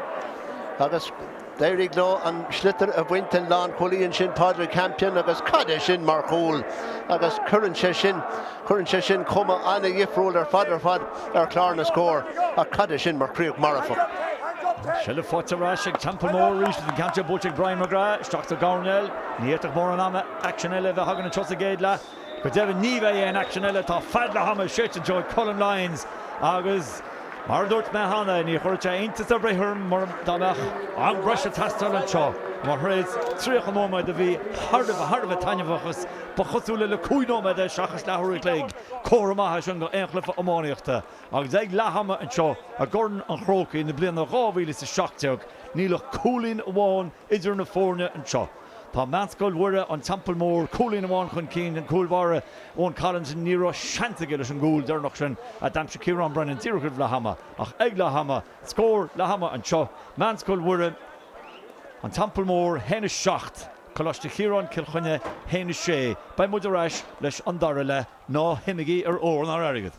agus. D'éirigh leo an sliotar a bhaint den lánchúlaí ansin, Pádraig Campion, agus cad é sin mar chúl! Agus cuireann sé sin, cuireann sé sin cuma an-dhifriúil ar fad ar fad ar chlár na scór. Ach cad é sin mar chríoch marfach! Seilbh faighte ar ais ag Teampall Mór arís agus an ceann seo buailte ag Brian McGrath isteach sa gcoirnéal. Ní fhéadfadh mórán ama aicsean eile a bheith againn anseo sa gcéad leath. Go deimhin ní bheidh aon aicsean eile, tá fead leath ama séidte anseo ag Colm Lyons agus mar a dúirt mé cheana, ní chuirfeadh sé iontas ar bith orm mura dá mbeadh am breise ag teastáil anseo mar tar éis 30 nóiméad a bhí thar a bheith thar a bheith taitneamhach agus ba chosúla le cúig nóiméad é seachas leathuair a chloig. Comhartha maith é sin do aon chluiche iománaíochta agus ag leath ama anseo i gCorn an Chrócaigh na bliana 2017 níl ach cúilín amháin idir na foirne anseo. Tá Meánscoil Mhuire, An Teampall Mór, cúilín amháin chun cinn, an cúl báire Eoin Collins, ní raibh seans aige leis an gcúl deireanach sin a d'aimsigh Ciarán Brennan díreach roimh leath ama. Ach ag leath ama, scór leath ama anseo, Meánscoil Mhuire, An Teampall Mór, 1, 7, Coláiste Chiaráin, Cill Chainnigh, 1, 6. Beidh muid ar ais leis an dara leath, ná himigí ar ór ná ar airgead.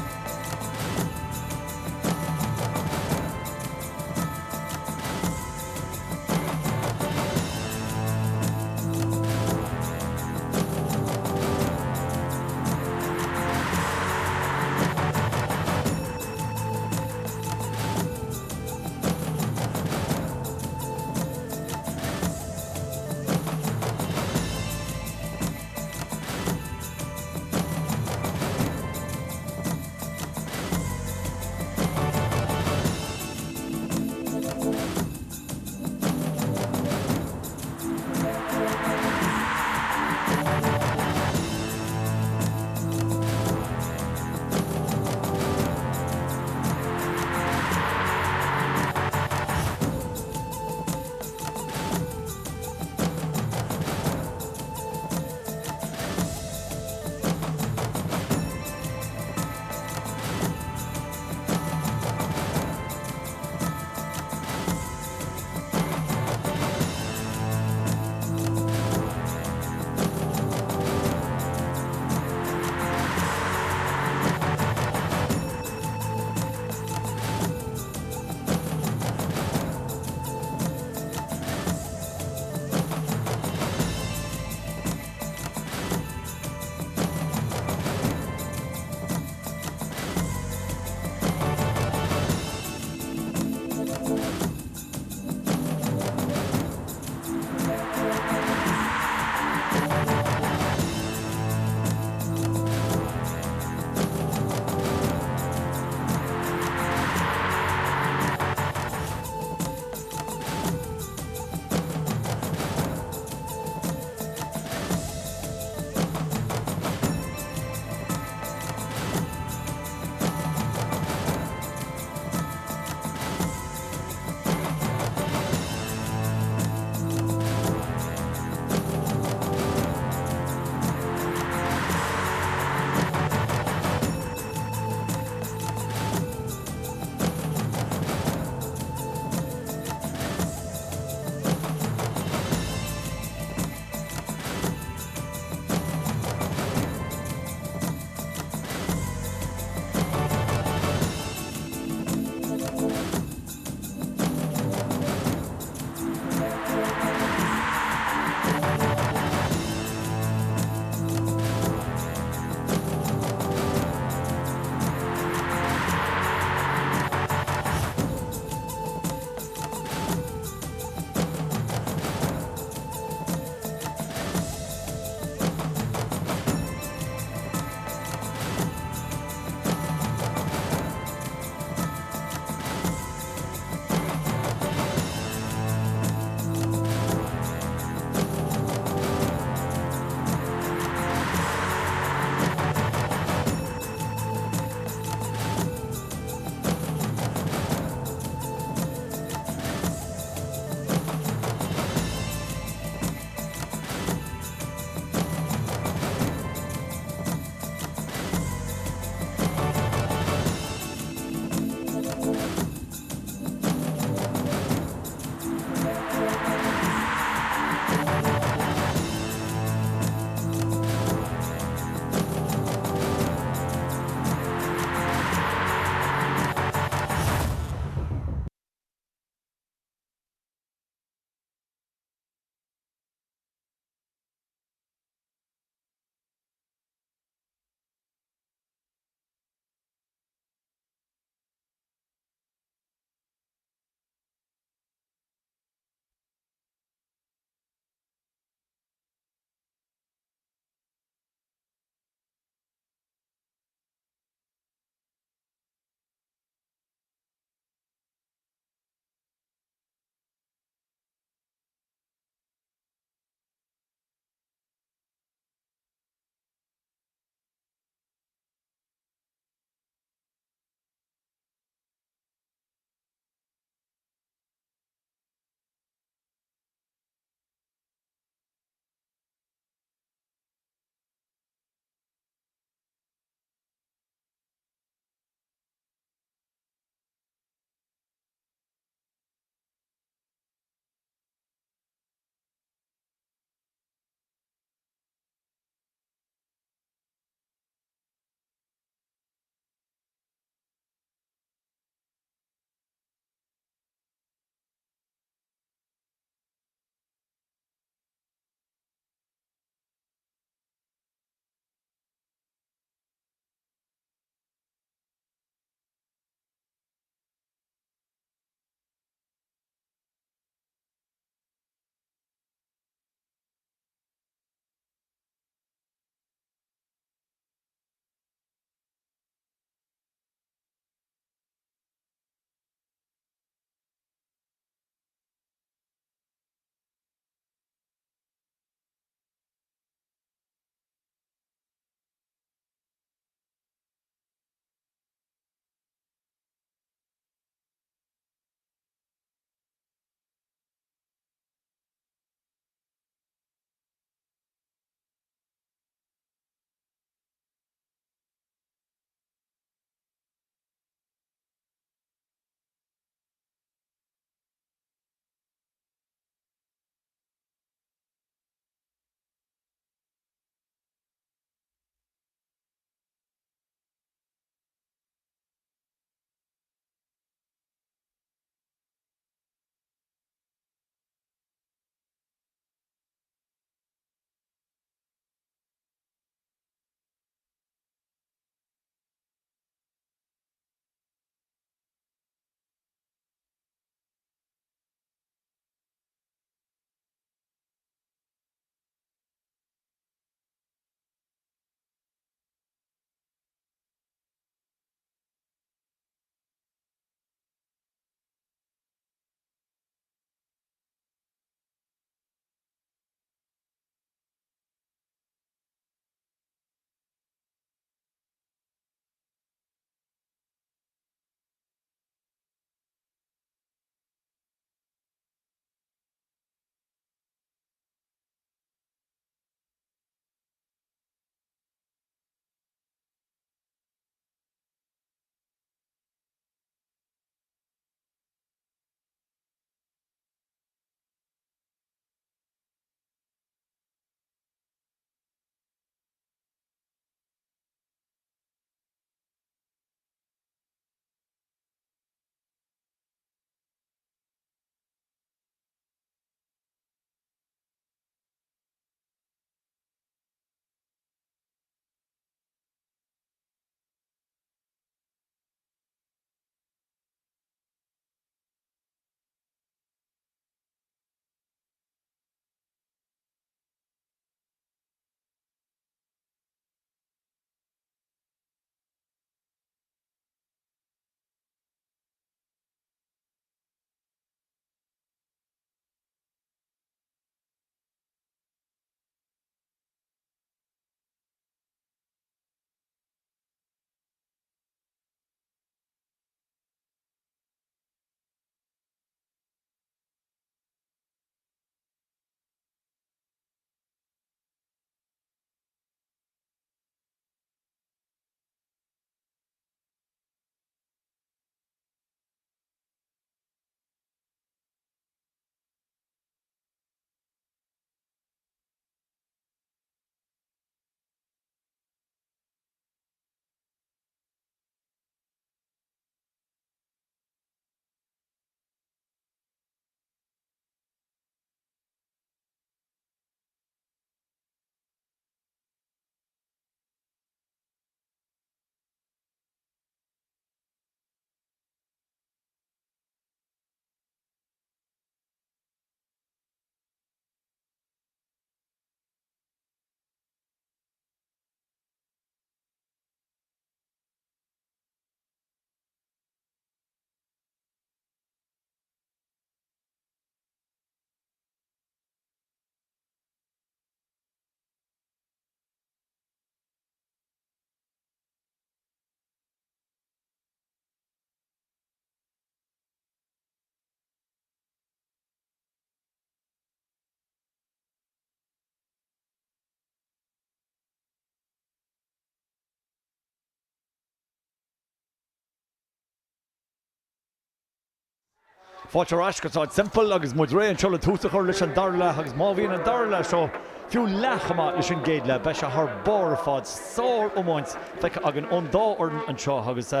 Fáilte ar ais go Staid Semple agus muid réidh anseo le tús a chur leis an dara leath agus má bhíonn an dara leath seo fiú leath chomh maith leis an gcéad leath beidh sé thar barr ar fad. Sár-iomáint feicthe againn ón dá fhoireann anseo agus tá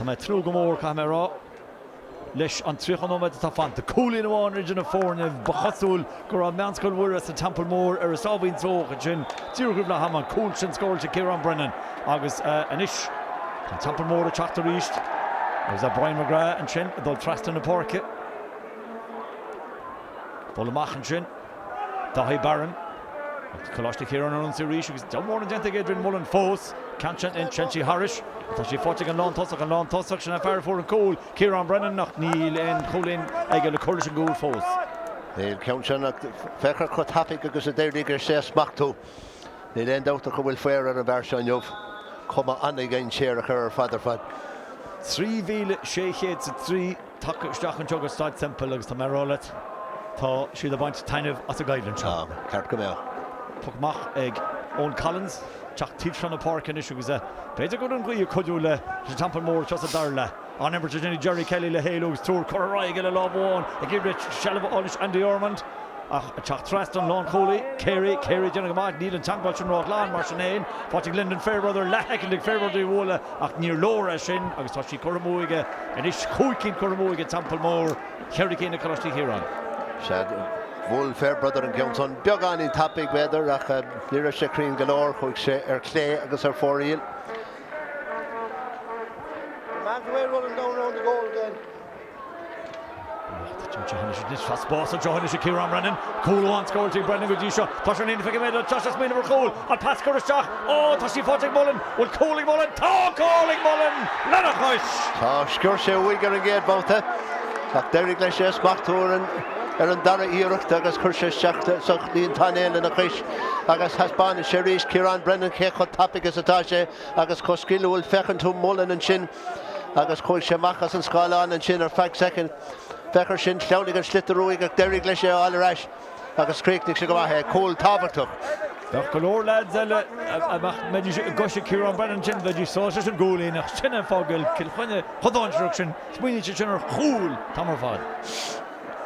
mé ag tnúth go mór, caithfidh mé a rá. Leis an 30 nóiméad atá fanta, cúilín amháin idir na foirne, ba chosúil go raibh Meánscoil Mhuire sa Teampall Mór ar a sáimhín só ansin díreach roimh leath ama, an cúl sin scóráilte ag Ciarán Brennan agus anois tá an Teampall Mór ag teacht arís agus Brian McGrath ansin ag dul trasna na páirce. Dul amach ansin. Daithí Barron agus Coláiste Chiaráin ar ionsaí arís agus jab mór déanta ag Adrian Mullen fós. Ceann sin ansin thairis. Tá sí faighte ag an lántosach, an lántosach sin an fear a fuair an cúl, Ciarán Brennan, ach níl aon chúilín aige le cur leis an gcúl fós. Níl ceann sin ach féach ar chomh tapaidh agus a d'éirigh leis é a smachtú. Níl aon dabht ach go bhfuil faobhar ar an bhfear seo inniu. Cuma an-dhainséarach air ar fad ar fad. 3,603. Tagtha isteach anseo go Staid Semple agus tá mé ag rá leat, tá siad ag baint taitneamh as an gcoimhlint seo. Tá, ceart go mbeadh. Poc amach ag Eoin Collins, teacht taobh seo na páirce anois agus b'fhéidir go bhfuil an ghaoth ag cuidiú le an Teampall Mór anseo sa dara leath. An-imirt ansin ag Jerry Kelly le héalú agus triúr curtha ar aghaidh aige le lámh amháin ag iarraidh seilbh a fháil anois Andy Ormond. Ach ag teacht trasna an lánchúlaí, Carey, Carey ag déanamh go maith, níl an teagmháil sin róghlan mar sin fhéin. Faighte ag Lyndon Fairbrother, leathshoicind ag Fairbrother í a bhualadh ach níor leor é sin agus tá sí curtha amú aige anois, chúig cinn curtha amú ag Teampall Mór, cheithre cinn ag Coláiste Chiaráin. Sea, bhuail Fairbrother an ceann san beagáinín tapaidh b'fhéidir ach ní raibh sé cruinn go leor, chuaigh sé ar clé agus ar fóraoil. The man's away running down round the goal again. Tá spás anseo anois ag Ciarán Brennan. Cúl amháin scóráilte ag Brennan go dtí seo. Tá sé ar an líne 20 méadar. Tá sé ag smaoineamh ar chúl. An pas curtha isteach. Ó, tá sí faighte ag Mullen. Bhfuil cúl ag Mullen? Tá cúl ag Mullen! Lena chois! Tá, sciorr sé uaidh ar an gcéad bhabhta ach d'éirigh leis é a smachtú ar an dara iarracht agus chuir sé isteach sa líontán é lena chois agus thaispeáin sé arís Ciarán Brennan cé chomh tapaidh is atá sé agus chomh sciliúil. Féachann tú Mullen ansin. Agus chuaigh sé amach as an scáileán ansin ar feadh soicind. Féach air sin, shleamhnaigh an sliotar uaidh ach d'éirigh leis é a fháil ar ais agus chríochnaigh sé go maith é. Cúl tábhachtach. Bheadh go leor leaids eile a mbeidís i gcois Ciarán Brennan ansin, bheidís sásta leis an gcúilín ach sin an fáth go bhfuil Cill Chainnigh chomh dainséarach sin, smaoiníonn siad sin ar chúl an t-am ar fad.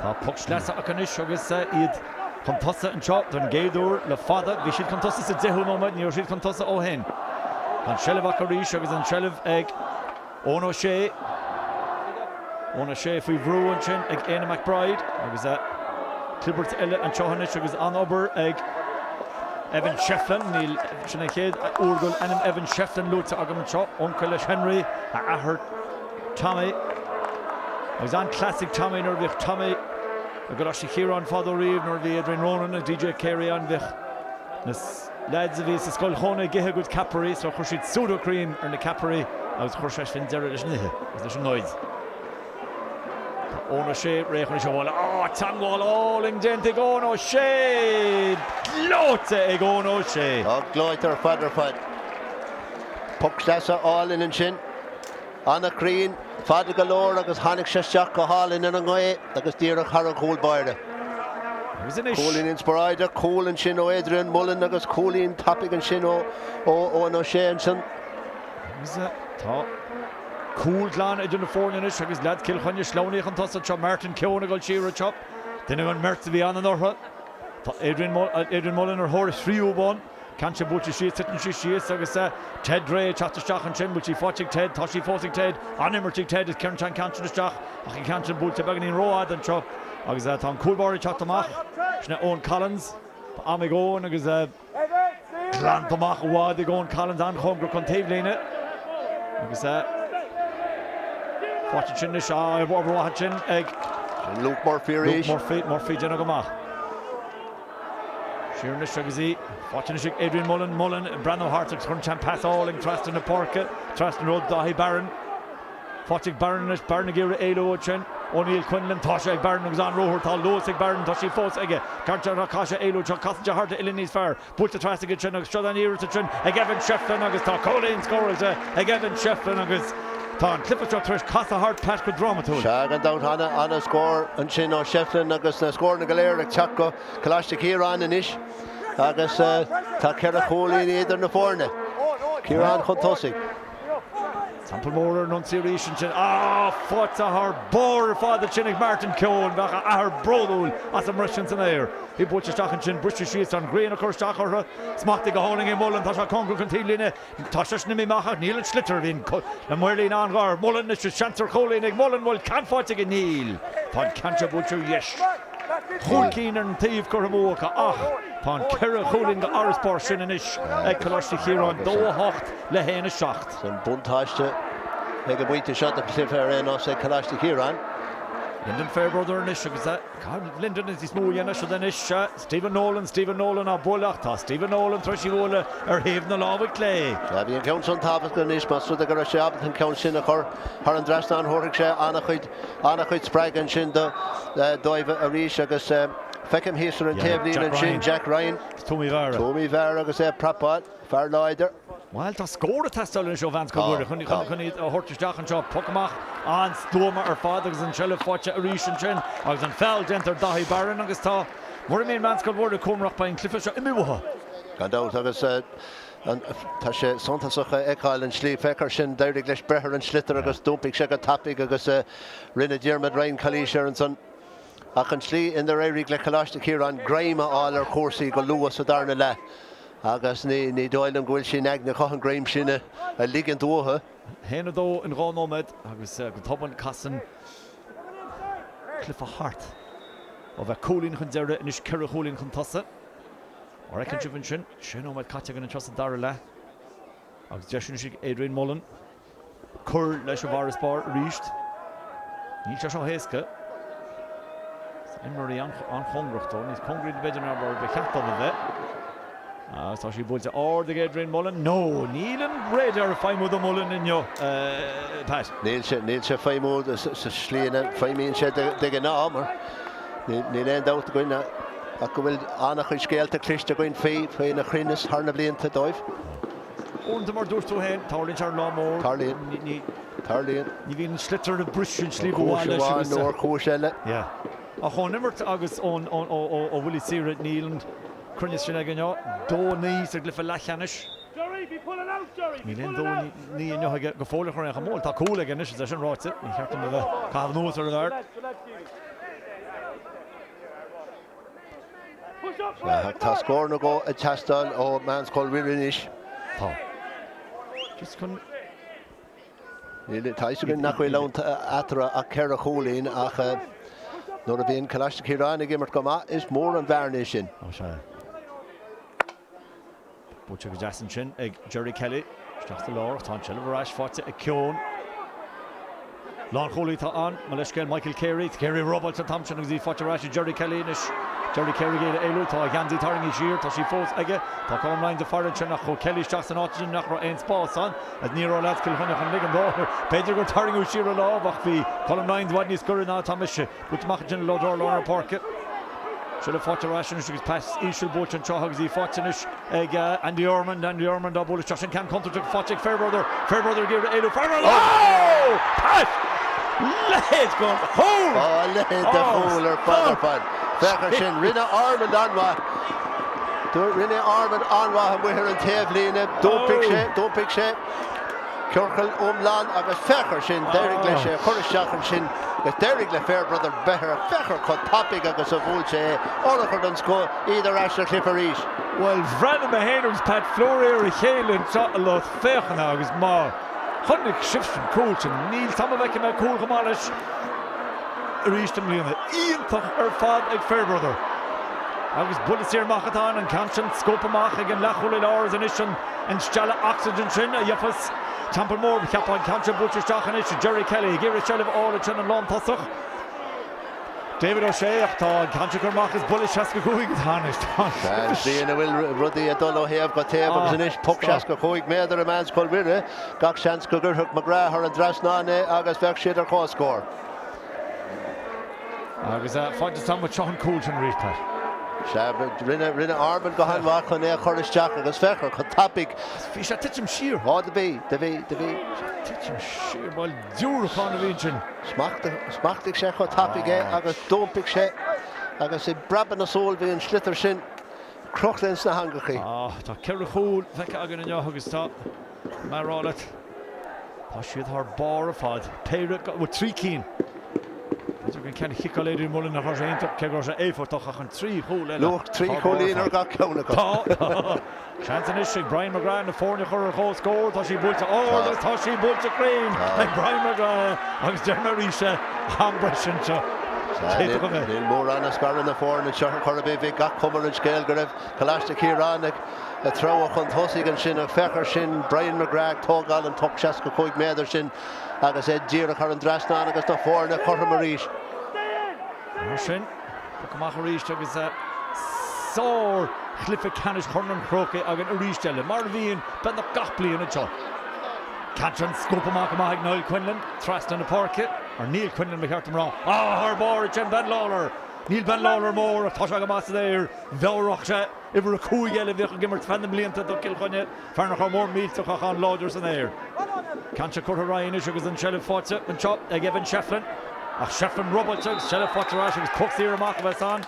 Tá poc sleasa acu anois agus iad chun tosaigh anseo don gcéad uair le fada. Bhí siad chun tosaigh sa deichiú nóiméad, ní raibh siad chun tosaigh ó shin. Tá an tseilbh acu arís agus an tseilbh ag Eoin O'Shea. Eoin O'Shea faoi bhrú ansin ag Éanna McBride agus clibirt eile anseo anois agus an-obair ag Evan Shefflin. Níl, sin an chéad uair go bhfuil ainm Evan Shefflin luaite agam anseo. Uncail leis Henry, a athair Tommy. Agus an-chleas ag Tommy nuair a bhíodh Tommy i gColáiste Chiaráin fadó riamh nuair a bhí Adrian Ronan agus DJ Carey ann bhíodh na leaids a bhí sa scoil chónaithe ag ithe a gcuid ceapairí so chuir siad Sudocrem ar na ceapairí agus chuir sé sin deireadh leis an ithe agus leis an ngoid. Tá Eoin O'Shea réidh chun í seo a bhualadh. Á, teagmháil álainn déanta ag Eoin O'Shea! Gleoite ag Eoin O'Shea! Tá gleoite ar fad ar fad. Poc sleasa álainn ansin. An-chruinn, fada go leor agus tháinig sé isteach go hálainn ar an ngaoth agus díreach thar an chúl báire. Agus anois. Cúilín inspioráideach, cúl ansin ó Adrian Mullen agus cúilín tapaidh ansin ó Eoin O'Shea ansin. Agus tá cúl glan idir na foirne anois agus leaids Chill Chainnigh sleamhnaithe chun tosaigh anseo. Martin Keoghan ag dul siar anseo. Duine den mbeirt a bhí ann anuraidh. Tá Adrian Mullen ar thóir a thríú bonn. Ceann sin buailte síos, titeann sí síos agus Ted Dray ag teacht isteach ansin. Bhfuil sí faighte ag Ted? Tá sí fós ag Ted. An-imirt ag Ted is cuireann sé an ceann sin isteach ach an ceann sin buailte beagáinín rófhada anseo agus tá an cúl báire ag teacht amach. Sin é Eoin Collins. Tá am ag Eoin agus glanta amach i bhfad ag Eoin Collins an-chóngarach don taobhlíne agus faighte ansin anois. Obair mhaith ansin ag Sin Luke Murphy arís. Luke Murphy, Murphy déanamh go maith. Siar anois agus í faighte anois ag Adrian Mullen. Mullen ag breathnú thart agus cuireann sé an pas álainn trasna na páirce, trasna an rud, Daithí Barron. Faighte ag Barron anois, Barron ag iarraidh éalú ansin ó Neil Quinlan. Tá sé ag Barron agus an-ruathar, tá luas ag Barron, tá sí fós aige. Caithfidh sé éalú anseo, casann sé thart a uillinn níos fearr. Buailte trasna aige ansin agus seo an iarracht ansin ag Evan Shefflin agus tá cúilín scóráilte ag Evan Shefflin agus tá an cluiche seo tar éis casadh thart Pat go drámatúil. Sea, gan dabht ana-scór ansin ó Shefflin agus na scóranna go léir ag teacht go Coláiste Chiaráin anois agus tá ceithre chúilín idir na foirne. Ciarán chun tosaigh. Teampall Mór ar an ionsaí arís ansin. Ah! Faighte thar barr ar fad ansin ag Martin Keoghan. Bheadh a athair bródúil as an mbris sin san aer. Í buailte isteach ansin, briste síos, an ghrian ag cur isteach orthu. Smachtaithe go hálainn ag Mullen. Tá sé cóngarach don taobhlíne. Tá seisean imithe amach ach níl an sliotar. Bhí an maorlíne an-ghar. Mullen anois is seans ar chúilín ag Mullen. Bhfuil ceann faighte aige? Níl. Tá an ceann seo buailte ar dheis. Chúl cinn ar an taobh curtha amú acu ach tá an ceithre chúilín d'fharasbarr sin anois ag Coláiste Chiaráin, 2, 8 le 1, 7. An buntáiste ag an bpointe seo den chluiche ar aon nós ag Coláiste Chiaráin. Lyndon Fairbrother anois agus caithfidh Lyndon níos mó a dhéanamh siúd anois. Stephen Nolan, Stephen Nolan á bualadh ach tá Stephen Nolan tar éis í a bhualadh ar thaobh na láimhe clé. Sea, bhí an ceann san tábhachtach anois más rud é go raibh sé ábalta an ceann sin a chur thar an dtrasnán thabharfadh sé an-chuid An-chuid spreagadh ansin dóibh arís agus feicim thíos ar an taobhlíne ansin Jack Ryan. Tuaim Uí Mheára. Tuaim Uí Mheára agus é ag prapáil. Fear láidir. Bhuel, tá scór ag teastáil anois ó Mheánscoil Mhuire chun iad a thabhairt isteach anseo. Poc amach an-stuama ar fad agus an tseilbh faighte arís ansin agus an feall déanta ar Daithí Barron agus tá, mura mbíonn Meánscoil Mhuire cúramach beidh an cluiche seo imithe uathu. Gan dabht agus Tá sé suntasach a fheiceáil an tslí, féach air sin, d'éirigh leis breith ar an sliotar agus d'iompaigh sé go tapaidh agus rinne Diarmuid Ryan calaois air ansan. Ach an tslí inar éirigh le Coláiste Chiaráin greim a fháil ar chúrsaí go luath sa darna leath agus ní dóigh liom go bhfuil sé in aigne acu an greim sin a ligint uathu. 1, 2 in 2 nóiméad agus go tobann casann cluiche thart. Ó bheith cúilín chun deiridh anois ceithre chúilín chun tosaigh. Mar a fheiceann sibh ansin, sé nóiméad caite againn anseo sa dara leath agus deis anois ag Adrian Mullen cur leis an bhfarasbarr arís. Níl sé seo éasca. Tá imreoirí an-chóngarach dó, níos cóngaraí b'fhéidir ná mar ba cheart dóibh a bheith. Agus tá sí buailte ard ag Adrian Mullen. No, níl an radar ag feidhmiú do Mullen inniu, Pat. Níl sé, níl sé ag feidhmiú sa slí ina bhfeidhmíonn sé de ghnáth mar níl aon dabht againn Ach go bhfuil an-chuid scéalta cloiste againn faoi, faoina chruinneas thar na blianta dóibh. Uaireanta, mar a dúirt tú féin, tarlaíonn sé ar an lá mór. Tarlaíonn. Tarlaíonn. Ní bhíonn an sliotar ag briseadh an tslí ba mhaith leis agus. Ar chúis amháin nó ar chúis eile. Yeah. Ach ón imirt agus ón, ó, ó bhuillí saora, níl an cruinneas sin aige inniu. 2-9 sa gcluiche leathcheannais. Níl aon 2-9 inniu aige go fóill ar chor aon chuma. Bhuel, tá cúl aige anois, is é sin ráite. Ní cheart dom a bheith ag caitheamh anuas ar an bhfear. Tá scór nó dhó ag teastáil ó Meánscoil Mhuire anois. Tá. Just chun. Tá fhios againn nach bhfuil eatarthu ach ceithre chúilín ach nuair a bhíonn Coláiste Chiaráin ag imirt go maith is mór an bhearna é sin. Ó sea. Buailte go deas ansin ag Jerry Kelly. Isteach sa lár ach tá an tseilbh ar ais faighte ag Keoghan. Lánchúlaí atá ann, mo leithscéal, Michael Carey. Carey robáilte an t-am sin agus í faighte ar ais ag Jerry Kelly anois. Jerry Carey ag iarraidh éalú. Tá a gheansaí tarraingthe siar. Tá sí fós aige. Tá Colm Lyons ag faire ansin ach chuaigh Kelly isteach san áit sin nach raibh aon spás ann agus ní raibh leaids Chill Chainnigh chun ligean dó. B'fhéidir gur tarraingeadh siar a lámh ach bhí Colm Lyons i bhfad níos gaire ná atá mise. Buailte amach ansin le lár na páirce. Seilbh faighte ar ais anois agus pas íseal buailte anseo agus í faighte anois ag Andy Ormond. Andy Ormond á bualadh isteach. Sin ceann contúirteach faighte ag Fairbrother. Fairbrother ag iarraidh éalú. Fairbrother! Oh! Pat! Leithéid den chúl! Á, a leithéid de chúl ar fad ar fad. Féach ar sin. Rinne Ormond an-mhaith. Rinne Ormond an-mhaith amuigh ar an taobhlíne. D'iompaigh sé, d'iompaigh sé. Ciorcal iomlán agus féach ar sin, d'éirigh leis é a chur isteach ansin agus d'éirigh le Fairbrother breith air, féach ar chomh tapaidh agus a bhuail sé é, urchar den scoth, iad ar ais sa chluiche arís. Bhuel, bhreathnaigh mé féin agus Pat Fleury ar a chéile anseo a lucht féachana agus má chonaic sibhse an cúl sin, níl 's a'm an bhfeicfidh mé cúl chomh maith leis arís i mbliana. Iontach ar fad ag Fairbrother. Agus buille saor amach atá ann, an ceann sin scuabtha amach ag an leathchúlaí láir agus anois an An stealladh ocsaigine sin a gheofas Teampall Mór, cheapfá an ceann sin buailte isteach anois. Jerry Kelly ag iarraidh seilbh a fháil ansin an lántosach. David O'Shea ach tá an ceann sin curtha amach is buille 65 atá anois. Tá an An tslí ina bhfuil rudaí ag dul ó thaobh go taobh agus anois poc 65 méadar i Meánscoil Mhuire. Gach seans go gcuirfeadh McGrath thar an dtrasnán é agus bheadh siad ar comhscór. Agus fad is atá muid seo an cúl sin arís, Pat. Sea, rinne, rinne Ormond go han-mhaith chun é a chur isteach agus féach ar chomh tapaidh. Bhí sé ag titim siar. Á, do bhí, do bhí, do bhí. Sé ag titim siar, bhuel, diúracán a bhí ansin. Smachtaigh, smachtaigh sé chomh tapaidh é agus d'iompaigh sé agus i bpreabadh na súl bhí an sliotar sin crochta ins na heangachaí. Á, tá ceithre chúl feicthe againn inniu agus tá mé a rá leat. Tá siad thar barr ar fad. Péire, bhuel 3 cinn. B'fhéidir gur an ceann a chiceáil Adrian Mullen nach raibh sé iontach, cé go raibh sé éifeachtach ach an 3 chúl eile. Luach 3 chúilín ar gach ceann acu. Tá, tá. Seans anois ag Brian McGrath na foirne a chur ar comhscór. Tá sí buailte ard agus tá sí buailte cruinn ag Brian McGrath agus deir mé arís é, am breise anseo. D'fhéadfadh a bheith. Níl mórán ag scaradh na foirne anseo ar chor ar bith. Bhí gach cuma ar an scéal go raibh Coláiste Chiaráin ag treabhadh chun tosaigh ansin ach féach air sin, Brian McGrath ag tógáil an poc 65 méadar sin agus é díreach thar an dtrasnán agus na foirne cothrom arís. Mar sin, poc amach arís agus sár chluiche ceannais Chorn an Chrócaigh againn arís eile, mar a bhíonn beagnach gach bliain anseo. Ceann sin scuabtha amach go maith ag Niall Quinlan trasna na páirce, or Neil Quinlan ba cheart dom rá. Ah, thar barr ansin Ben Lawlor! Níl Ben Lawlor mór ach tá sé go maith san aer. Mheabhródh sé uimhir 5 eile a bhíodh ag imirt feadh na mblianta do Chill Chainnigh, fear nach raibh mór millteach ach an-láidir san aer. Ceann seo curtha ar aghaidh anois agus an tseilbh faighte anseo ag Evan Shefflin. Ach Shefflin robáilte agus seilbh faighte ar ais agus poc saor amach a bheas ann.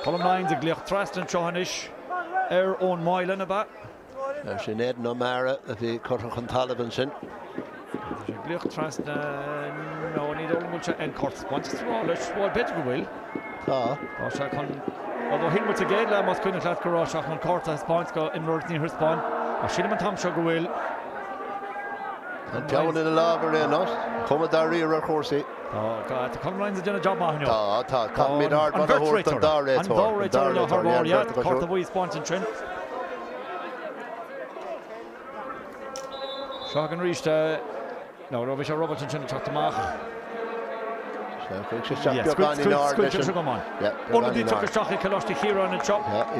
Colm Lyons ag glaoch trasna anseo anois ar Eoin Moylan, ab ea? Sin Aidan O'Meara a bhí curtha chun talaimh ansin. Tá sé ag glaoch trasna, nó ní dóigh liom go bhfuil sé aon cárta taispeántais a rá leis. Bhuel, b'fhéidir go bhfuil. Tá. Tá sé chun, although shíl muid sa gcéad leath, más cuimhneach leat, go raibh sé chun cárta a thaispeáint do imreoir is níor thaispeáin. Ach sílim an t-am seo go bhfuil. Tá an peann ina lámh ar aon nós. Cuma dáiríre ar chúrsaí. Tá, tá Colm Lyons ag déanamh job maith inniu. Tá, tá. Caithfimid ardmholadh a thabhairt don dá réiteoir. An dá réiteoir thar barr, yeah. Cárta buí a thaispeáint ansin. Seo againn arís é. Nó bhí sé robáilte ansin ag teacht amach. Chuaigh sé isteach beagán in airde leis an. Ionadaí tugtha isteach ag Coláiste Chiaráin anseo.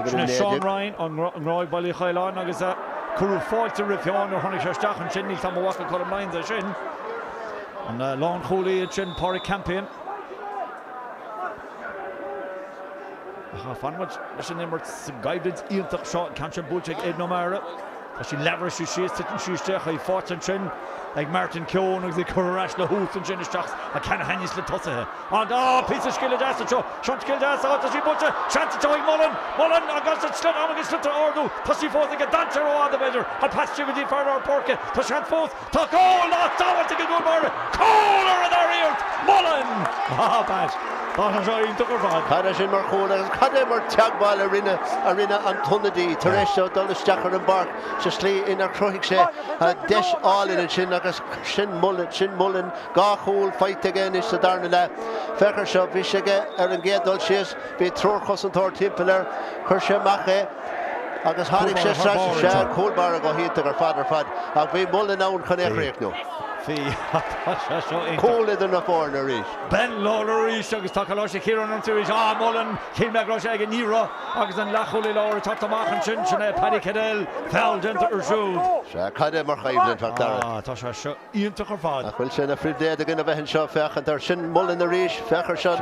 Sin é Seán Ryan ón nGráig Baile Uí Choileáin agus cuireadh fáilte roimh Sheán nuair a tháinig sé isteach ansin. Níl 's a'm an bhfaca Colm Lyons é sin. An lánchúlaí ansin Pádraig Campion. Ach fanfaidh muid leis an imirt sa gcoimhlint iontach seo. An ceann sin buailte ag Aidan O'Meara. Tá sí leathbhriste síos, titeann sí isteach, í faighte ansin ag Martin Keoghan agus í curtha ar ais le huas ansin isteach ach ceann a thaitníos le tosaithe. An, á, píosa scile deas anseo, seo an scil deas, á, tá sí buailte, seans anseo ag Mullen, Mullen agus an sliotar, am ag an sliotar a ardú, tá sí fós aige, d'fhan sé rófhada b'fhéidir, an pas siar go dtí fear lár páirce, tá seans fós, Tá cúl á sábháilt ag an gcúl báire! Cúl ar an dara iarracht! Mullen! Ah, Pat, tá sé seo iontach ar fad. Cad é sin mar chúl agus cad é mar teagmháil a rinne a rinne an t-ionadaí tar éis dó dul isteach ar an bpáirc sa slí inar chruthaigh sé deis álainn ansin agus sin Mullen, sin Mullen, dhá chúl faighte aige anois sa darna leath. Féach ar seo, bhí sé aige ar an gcéad dul síos, bhí triúr chosantóir timpeall air, chuir sé amach é. Agus tháinig sé isteach, sea, cúl báire go hiontach ar fad ar fad, ach bhí Mullen ann chun é a chríochnú. Bhí, tá sé seo iontach. Cúl idir na foirne arís. Ben Lawlor arís agus tá Coláiste Chiaráin iontu arís. Ah, Mullen, shíl mé go raibh sé aige, ní raibh, agus an leathchúlaí láir ag teacht amach ansin, sin é Paddy Cadell, feall déanta air siúd. Sea, cad é mar choimhlint, a Dhara. Ah, tá sé seo iontach ar fad. Nach bhfuil sé ina phribhléid againn a bheith anseo féachaint air. Sin Mullen arís, féach air seo,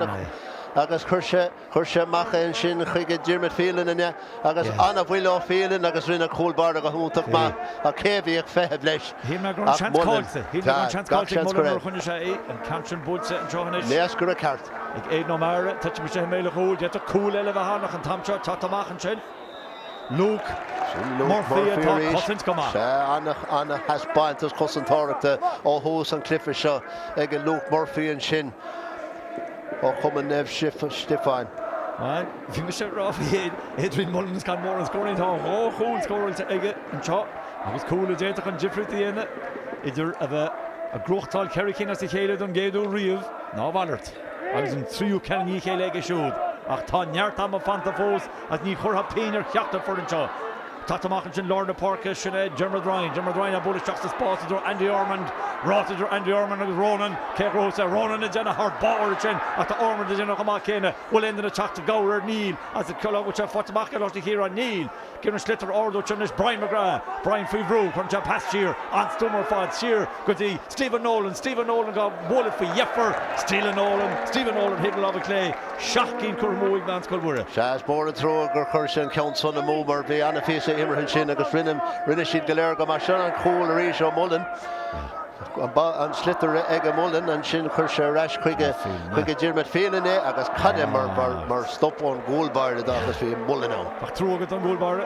agus chuir sé. Chuir sé amach é ansin chuige Diarmuid Phelan an ea? Agus an-bhuille ó Phelan agus rinne an cúl báire go hiontach maith ach cé a bhí ag feitheamh leis Shíl mé go raibh an ach seans Mullen. caillte. Shíl mé go raibh an seans Gach caillte ag seans go Mullen nuair a raibh. choinnigh sé é. An ceann sin buailte anseo anois. Naoscaire ceart. Ag Aidan O'Meara. Titim isteach i mbéal an chúil. D'fhéadfadh cúl eile a bheith ann ach an t-am seo teacht amach ansin. Luke Sin Luke Murphy Murphy atá ag arís. cosaint go maith. Sea, an-thaispeántas cosantóireachta ó thús an chluiche seo ag Luke Murphy ansin. Ó Chumann Naomh Stiofáin. Bhuel, bhí mise ag rá faoi Adrian Mullen is gan mórán scóranna. Tá dhá chúl scóráilte aige anseo agus cúl a d'fhéadfadh an difríocht a dhéanamh idir a bheith ag gnóthachtáil ceithre cinn as a chéile don gcéad uair riamh ná a mhalairt agus an tríú ceann i ndiaidh a chéile aige siúd. Ach tá neart ama fanta fós agus ní chuirfeá pingin ar cheachtar foireann seo. Teacht amach ansin lár na páirce, sin é Dermot Ryan. Dermot Ryan á bualadh isteach sa spás i dtreo Andy Ormond. Rás idir Andy Ormond agus Ronan. Cé a ghnóthós é? Ronan ag déanamh thar barr ansin ach tá Ormond ag déanamh chomh maith céanna. Bhfuil aon duine ag teacht i gcabhair air? Níl. As an bhfuil sé faighte amach ag Coláiste Chiaráin? Níl. Ag iarraidh an sliotar a ardú ansin anois Brian McGrath. Brian faoi bhrú. Cuireann sé pas siar. An-stuama ar fad. Siar go dtí Stephen Nolan. Stephen Nolan á bhualadh faoi dheifir. Stephen Nolan. Stephen Nolan thaobh na láimhe clé. Seacht gcinn curtha amú ag Meánscoil Mhuire. Sea, is mór an trua gur chuir sé an ceann san amú mar bhí ana-phíosa imeartha ansin agus rinne, rinne siad go léir go maith. Seo an cúl arís ó Mullen. An sliotar ag Mullen ansin chuir sé ar ais chuige, chuige Diarmuid Phelan é agus cad é mar, mar, mar stop ón gcúl báire dó agus bhí Mullen ann. Bheadh trua agat don gcúl báire.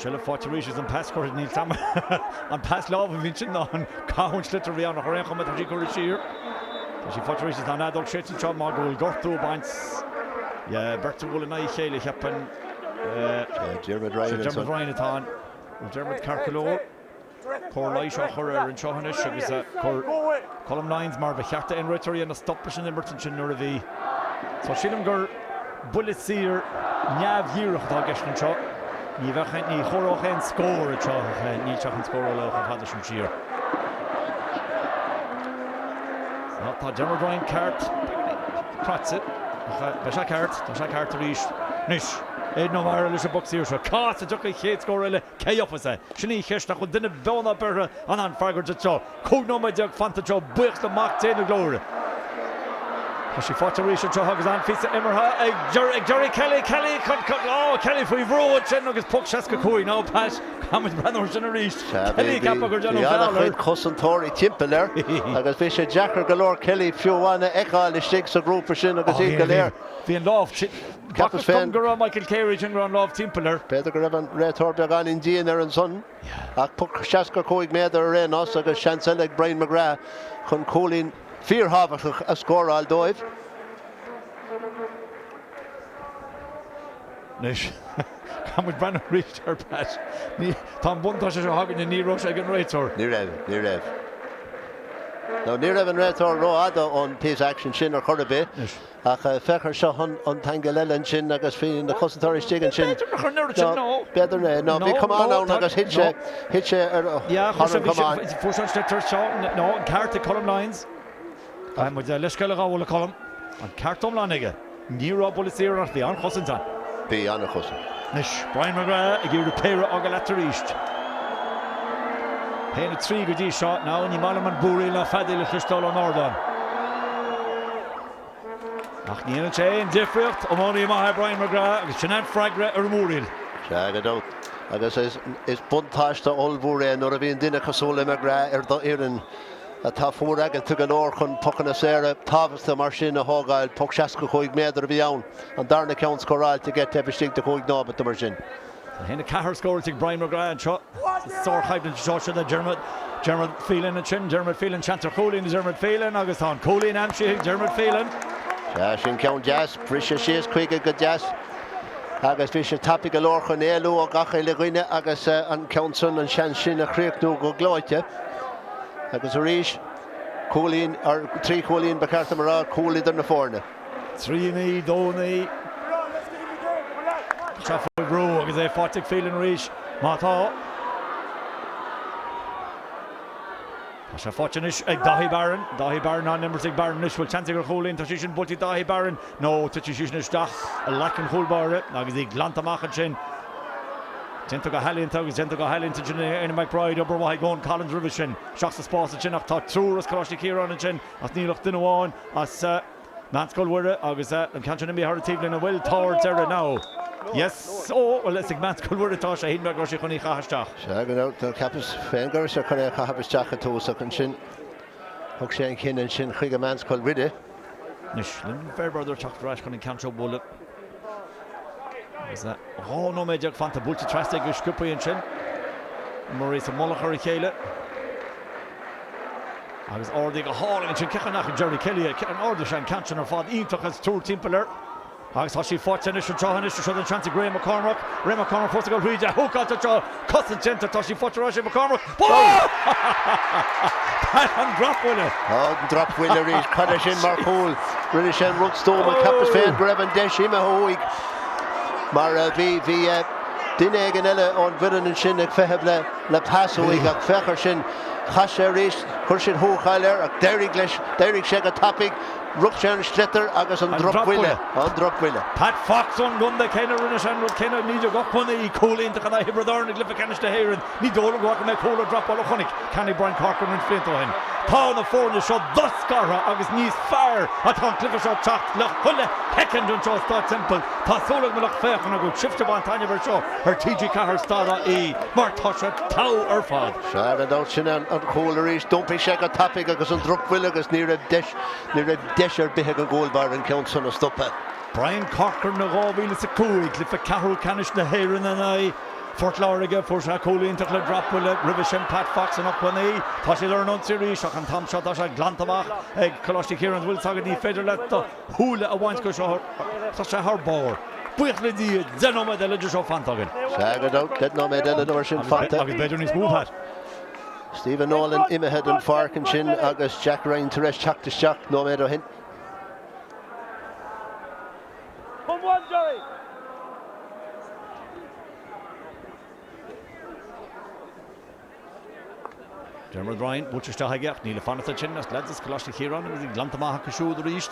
Seilbh faighte arís agus an pas curtha, níl 's a'm an pas láimhe a bhí ansin ná an caitheadh an sliotar a bhí ann ach ar aon chuma tá sí curtha siar. Tá sí faighte arís agus tá an fheadóg séidte anseo mar go bhfuil gortú ag baint. Yeah, beirt a bhuail in aghaidh a chéile cheapfainn. Diarmuid Ryan Diarmuid Ryan atá ann. Diarmuid ceart go leor. Cóir leighis á chur air anseo anois agus chuir Colm Lyons mar ba cheart d'aon réiteoir a dhéanamh stop leis an imirt ansin nuair a bhí. So sílim gur buille saor neamhdhíreach atá i gceist anseo. Ní bheadh, ní chomhaireodh aon scór anseo ach níl sé chun scóráil chomh fada sin siar. So tá Diarmuid Ryan ceart, cráite, ach beidh sé ceart, tá sé ceart arís. Anois, Aidan O'Meara leis an bpoc saor seo. Cá as a dtiocfaidh an chéad scór eile? Cé gheofas é? Sin í an cheist nach bhfuil duine beo ná beirthe in ann freagairt anseo. 15 nóiméad fanta anseo, buíochas le Mac Dé na Glóire. Tá sí faighte arís anseo agus an-phíosa imeartha ag ag Jerry Kelly, Kelly chun, chun, oh, Kelly faoi bhrú ansin agus poc 65. Now Pat, caithfidh muid breathnú air sin arís. Sea, bhí, Kelly ag bhí, ceapadh gur bhí déanadh feall air. an-chuid cosantóirí timpeall air agus bhí sé deacair go leor Kelly fiú amháin a fheiceáil istigh sa ghrúpa sin agus Oh, iad bhí, go bhí, léir. bhí an lámh, Cheapas B'fhacthas dom féin. go raibh Michael Carey ansin, go raibh an lámh timpeall air. B'fhéidir go raibh an réiteoir beagáinín dian air ansan, ach poc 65 méadar ar aon nós agus seans eile ag Brian McGrath chun cúilín fíorthábhachtach a scóráil dóibh. Anois, caithfidh muid breathnú arís air, Pat. Ní, tá an buntáiste seo againne, ní raibh sé ag an réiteoir. Ní raibh, ní raibh. Nó ní raibh an réiteoir rófhada ón píosa aicsin sin ar chor ar bith. Anois. Ach féach air seo an t-aingeal eile ansin agus bhí na cosantóirí istigh ansin. B'fhéidir nach raibh an oiread sin, no. B'fhéidir é. No, bhí camán ann agus thit sé, thit sé ar thar an chamán. Fuair sé an sliotar seo, no, an ceart ag Colm Lyons. Caithfidh muid leithscéal a ghabháil le Colm. An ceart iomlán aige. Ní raibh buille saor ach bhí an-chosaint ann. Bhí an-chosaint. Anois, Brian McGrath ag iarraidh péire a fhágáil leat arís. 1-3 go dtí seo. Now, ní maith liom an búiríl ná feadaíl a chloisteáil ón ardán. Ach ní dhéanann sé aon difríocht. Iománaí maith é Brian McGrath agus sin an freagra ar an mbúiríl. Sea, gan dabht. Agus is buntáiste ollmhór é nuair a bhíonn duine cosúil le McGrath ar d'fhoireann atá fuar aigeanta go leor chun pocanna saora tábhachtacha mar sin a thógáil. Poc 65 méadar a bhí ann, an darna ceann scóráilte aige taobh istigh de chúig nóimeat nó mar sin. Tá 1-4 scóráilte ag Brian McGrath anseo sa sárchoimhlint anseo. Sin é Dermot, Dermot Phelan ansin. Dermot Phelan, seans ar chúilín do Dermot Phelan agus tá an cúilín aimsithe ag Dermot Phelan. Sea, sin ceann deas. Bhris sé síos chuige go deas agus bhí sé tapaidh go leor chun éalú ó gach uile dhuine agus an ceann san, an seans sin a chríochnú go gleoite. Agus arís, cúilín, or trí chúilín ba cheart dom a rá, cúl idir na foirne. 3 9, 2 9. Tá sé faoi bhrú agus é faighte ag Phelan arís. Má tá. Tá sé faighte anois ag Daithí Barron. Daithí Barron á n-imirt ag Barron anois. Bhfuil seans aige ar chúilín? Tá sí sin buailte ag Daithí Barron. No, titfidh sí sin isteach i nglac an chúl báire agus í glanta amach ansin. Déanta go healaíonta agus déanta go healaíonta ansin ag Éanna McBride. Obair mhaith ag Eoin Collins roimhe sin. Isteach sa spás ansin ach tá triúr as Coláiste Chiaráin ansin ach níl ach duine amháin as Meánscoil Mhuire agus an ceann sin imithe thar an taobhlíne. An bhfuil? Tá ar deireadh now. Yes! Ó, bhuel is ag Meánscoil Mhuire atá sé, shíl mé go raibh sé chun í a chaitheamh isteach. Sea, go raibh, cheapas féin go raibh sé chun é a chaitheamh isteach i dtús ach ansin thug sé an cinneadh ansin chuig an Meánscoil Mhuire. Anois, Lyndon Fairbrother ag teacht ar ais chun an ceann seo a bhualadh. Agus 12 nóiméad fanta, buailte trasna go sciobtha ansin. Imreoirí sa mullach ar a chéile. Agus ardaithe go hálainn ansin. Cé chaoi a ndeachaigh Jerry Kelly ardaigh sé an ceann sin ar fad iontach agus triúr timpeall air. Agus tá sí faighte anois anseo anois. Seo an seans ag Ray McCormack. Ray McCormack fós ag dul thríd. Húcáilte anseo. Cosaint déanta. Tá sí faighte ar ais ag McCormack. Pat an drochbhuille. An drochbhuille arís. Cad é sin mar chúl? Rinne sé an rud stuama. Cheapas féin go raibh an deis imithe uaidh mar bhí bhí duine éigin eile ón bhfoireann ansin ag feitheamh le le pas uaidh ach féach ar sin. Chas sé arís, chuir siad húcáil air ach d'éirigh leis, d'éirigh sé go tapaidh, rug sé an sliotar agus an drochbhuille, an drochbhuille. Pat Fox ón gcontae céanna, rinne sé an rud céanna i 1989, cúl iontach in aghaidh Thiobraid Árann i gcluiche ceannais na hÉireann. Ní dóigh liom go bhfaca mé cúl ar dropball ó chonaic ceann ag Brian Corcoran roinnt blianta ó shin. Tá na foirne seo doscartha agus níos fearr atá an cluiche seo ag teacht le chuile shoicind anseo i Staid Semple. Tá súil agam a lucht féachana go bhfuil sibhse ag baint taitneamh ar seo ar TG4 Stad.ie mar tá sé togha ar fad. Sea, gan dabht, sin an cúl arís. D'iompaigh sé go tapaidh agus an drochbhuille agus ní raibh deis, ní raibh deis ar bith ag an gcúl báire an ceann san a stopadh. Brian Corcoran i 2005, cluiche ceathrú ceannais na hÉireann in aghaidh. Phort Láirge. Fuair sé cúl iontach le drop-bhuille roimhe sin Pat Fox in 89. Tá siad ar an ionsaí arís ach an t-am seo tá sé glanta amach ag Coláiste Chiaráin. Bhfuil 's agat ní féidir leat do shúile a bhaint de seo. Tá sé thar barr. Buíochas le Dia, 10 nóiméad eile de seo fanta againn. Sea, gan dabht, 10 nóiméad eile de mar sin fanta. Agus b'fhéidir níos mó, Pat. Stephen Nolan imithe den pháirc ansin agus Jack Ryan tar éis teacht isteach nóiméad ó shin. Dermot Ryan buailte isteach aige ach níl ag fanacht ansin ach leaids as Coláiste Chiaráin agus í glanta amach acu siúd arís.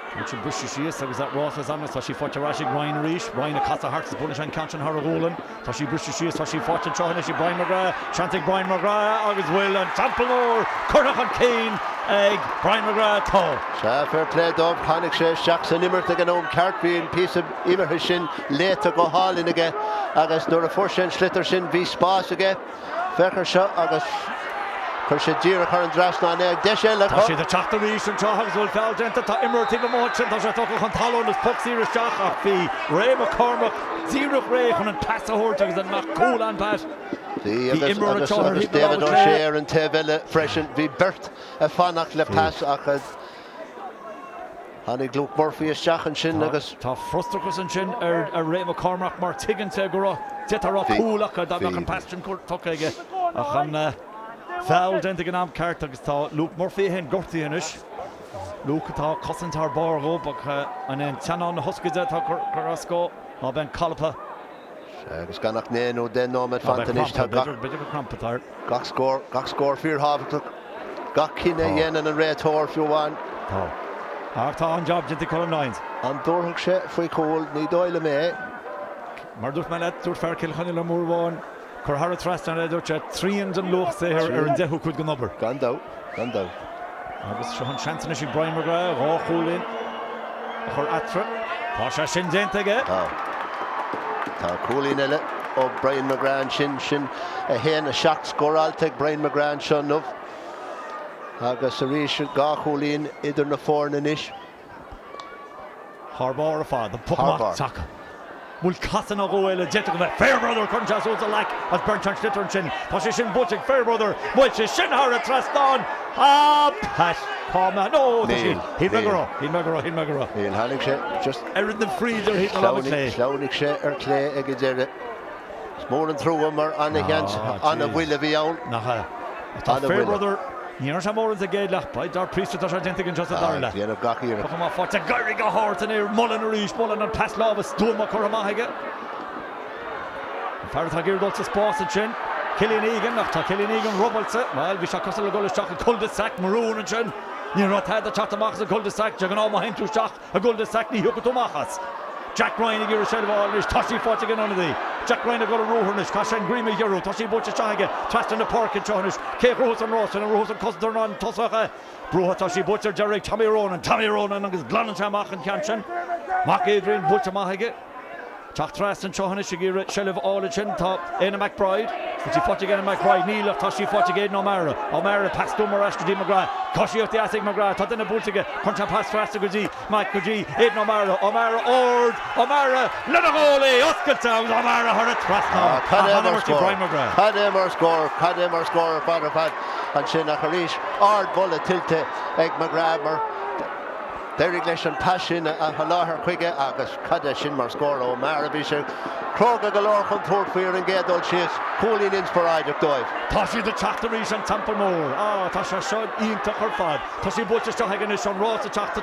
Buailte briste síos agus that rás as amas tá sí faighte ar ais ag Ryan arís. Ryan ag casadh thart is buaileann sé an ceann sin thar a ghualainn. Tá sí briste síos, tá sí faighte anseo anois ag Brian McGrath. Seans ag Brian McGrath agus bhfuil an Teampall Mór curtha chun cinn ag Brian McGrath? Tá. Sea, fair play dó. Tháinig sé isteach san imirt ag an am ceart. Bhí an píosa imeartha sin léite go hálainn aige agus nuair a fuair sé an sliotar sin bhí spás aige. Féach ar seo agus chuir sé díreach thar an dtrasnán é. Deis eile acu. Tá siad ag teacht arís anseo agus bhfuil feall déanta. Tá imreoir taobh amuigh ansin, tá sé tugtha chun talún is poc saor isteach ach bhí Ray McCormack díreach réidh chun an pas a thabhairt agus an mbeadh cúl ann, Pat? Bhí agus agus agus David O'Shea ar an taobh eile freisin. Bhí beirt ag fanacht le pas ach Tháinig Luke Murphy isteach ansin agus. Tá frustrachas ansin ar Ray McCormack mar tuigeann sé go raibh, d'fhéadfadh a raibh cúl acu dá mbeadh an pas sin tugtha aige ach an feall déanta ag an am ceart agus tá Luke Murphy féin gortaithe anois. Luke atá ag cosaint thar barr dhób ach an é an teannán na hioscaide atá ag cur as dhó ná beidh an colpa. Agus gan ach 9 nó 10 nóiméad fanta anois, tá gach scór, gach scór fíorthábhachtach, gach cinneadh a dhéanann an réiteoir fiú amháin. Tá. Ach tá an-jab déanta ag Colm Lyons. An dtabharfadh sé faoi chúl? Ní dóigh liom é. Mar a dúirt mé leat, dúirt fear Chill Chainnigh liom uair amháin, cuir thar an trasnán é, dúirt sé, trian den luach saothair ar an deichiú cuid den obair. Gan dabht, gan dabht. Agus seo an seans anois ag Brian McGrath, 2 chúilín a chur eatarthu. Tá sé sin déanta aige. Tá. Tá cúilín eile ó Brian McGrath ansin. Sin 1, 7 scóráilte ag Brian McGrath anseo inniu. Agus arís 2 chúilín idir na foirne anois. Thar barr ar fad, an poc amach tagtha. Bhfuil casadh nó dhó eile d'fhéadfadh a bheith. Fairbrother, cuireann sé suas a ghlac agus beireann sé an sliotar ansin. Tá sé sin buailte ag Fairbrother. Bhfuil sé sin thar an trasnán? Ah, Pat, cá mbeadh? No, tá sí. Shíl mé go raibh, shíl mé go raibh, shíl mé go raibh. Níl, tháinig sé just. Oiread na fríde ar thaobh na láimhe clé. Shleamhnaigh sé ar clé ag an deireadh. Is mór an trua mar ana-sheans, ana-bhuille a bhí ann. Nach ea? Ach tá Fairbrother, ní dhearna sé mórán sa gcéad leath, by dar príosta tá sé déanta aige anseo sa dara leath. Déanamh gach iarracht. Poc amach faighte ag éirí go hard san aer, Mullen arís, Mullen an pas láimhe stuama curtha amach aige. An fear atá ag iarraidh dul sa spás ansin, Cillian Egan, ach tá Cillian Egan robáilte, bhuel bhí sé cosúil le dul isteach i cul-de-sac maroon ansin. Ní raibh tada ag teacht amach as an cul-de-sac, de ghnáth má théann tú isteach i gcul-de-sac ní thiocfaidh tú amach as. Jack Ryan ag iarraidh seilbh a fháil arís. Tá sí faighte ag an ionadaí. Jack Ryan ag dul ar ruathar anois. Caithfidh sé an greim a ghiorrú. Tá sí buailte isteach aige trasna na páirce anseo anois. Cé a ghnóthós an rás sin? An ngnóthós an cosantóir nó an tosach é? Brútha. Tá sí buailte ar deireadh ag Tommy Ronan. Tommy Ronan agus glanann sé amach an ceann sin. Mac Adrian buailte amach aige. Teacht trasna anseo anois ag iarraidh seilbh a fháil ansin tá Éanna McBride. Bhfuil sí faighte ag Éanna McBride? Níl ach tá sí faighte ag Aidan O'Meara. O'Meara, pas stuama ar ais go dtí McGrath. Coisíocht dheas ag McGrath. Tá duine buailte aige. Cuireann sé an pas trasna go dtí Mike go dtí Aidan O'Meara. O'Meara ard! O'Meara lena ghoalaí oscailte agus O'Meara thar an trasnán. Cad é mar scór! Cad é mar scór! Cad é mar scór ar fad ar fad ansin ach arís ardmholadh tuillte ag McGrath mar D'éirigh leis an pas sin a sholáthar chuige agus cad é sin mar scór ó O'Meara. Bhí sé cróga go leor chun tabhairt faoi ar an gcéad dul síos. Cúilín inspioráideach dóibh. Tá siad ag teacht arís, an Teampall Mór. Á, tá sé seo iontach ar fad. Tá sí buailte isteach aige anois, an rás ag teacht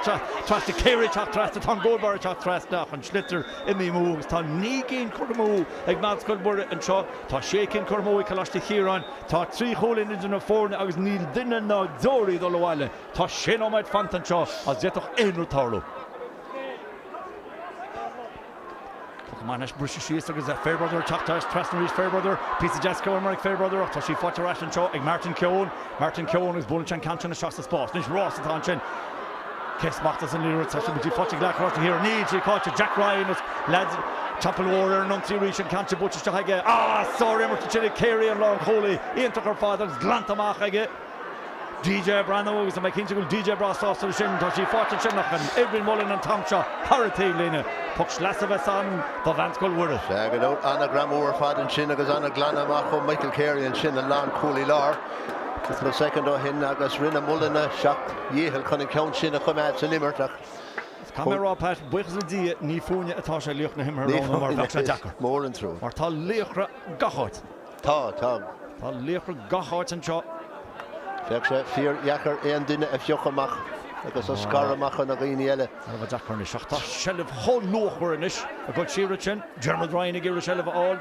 trasna, Carey ag teacht trasna, tá an goalbáire ag teacht trasna ach an sliotar imithe amú agus tá 9 gcinn curtha amú ag Meánscoil Mhuire anseo. Tá 6 cinn curtha amú ag Coláiste Chiaráin. Tá 3 chúilín idir na foirne agus níl duine ná deoraí ag dul abhaile. Tá sé nóiméad fanta anseo agus d'fhéadfadh aon rud tarlú. Poc amach anois, briseadh síos agus Fairbrother ag teacht trasna arís. Fairbrother, píosa deas ceoil ag Fairbrother ach tá sí faighte ar ais anseo ag Martin Keoghan. Martin Keoghan agus buaileann sé an ceann sin isteach sa spás. Anois rás atá ansin. Cé smacht as an liathróid? Tá sí faighte ag leaid Choláiste Chiaráin. Níl sí caillte. Jack Ryan agus leaids Teampall Mhór ar an ionsaí arís. An ceann sin buailte isteach aige. Ah! Sár-imirt ansin ag Carey an lánchúlaí. Iontach ar fad agus glanta amach aige. DJ ag breathnú agus tá mé cinnte go bhfuil DJ breá sásta leis sin. Tá sí faighte ansin ach an Adrian Mullen an t-am seo thar an taobhlíne. Poc sleasa a bheas ann do Mheánscoil Mhuire. Sea, go deimhin, an-ghreamú ar fad ansin agus an-ghlanadh amach ó Michael Carey ansin, an lánchúlaí láir, cúpla soicind ó shin agus rinne Mullen a sheacht dhícheall chun an ceann sin a choimeád san imirt ach Caithfidh mé a rá, Pat, buíochas le Dia, ní fúinne atá sé laoch na himeartha a roghnú mar bheadh sé deacair. Mór an trua. Mar tá laochra gach áit. Tá, tá. Tá laochra gach áit anseo. Bheadh sé fíordheacair aon duine a phiocadh amach agus a scaradh amach ó na dhaoine eile. Thar a bheith deacair anois ach tá seilbh chomh luachmhar anois ag dul siar ansin. Dermot Ryan ag iarraidh seilbh a fháil.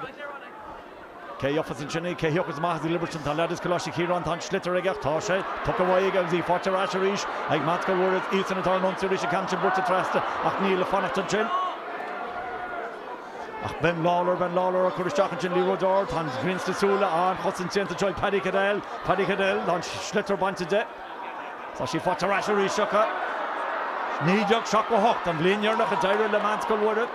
Cé a gheofas ansin í? Cé a thiocfas amach as an libirt sin? Tá leaid as Coláiste Chiaráin, tá an sliotar aige ach tá sé tugtha uaidh aige agus í faighte ar ais arís ag Meánscoil Mhuire. Iadsan atá ar an ionsaí arís, an ceann sin buailte trasna ach níl ag fanacht ansin. Ach Ben Lawlor, Ben Lawlor á cur isteach ansin, liathróid ard, tá an ghrian sna súile, an-chosaint déanta anseo ag Paddy Cadell, Paddy Cadell, tá an sliotar bainte de. Tá sí faighte ar ais arís acu. 1978, an bhliain dheireanach a d'éirigh le Meánscoil Mhuire.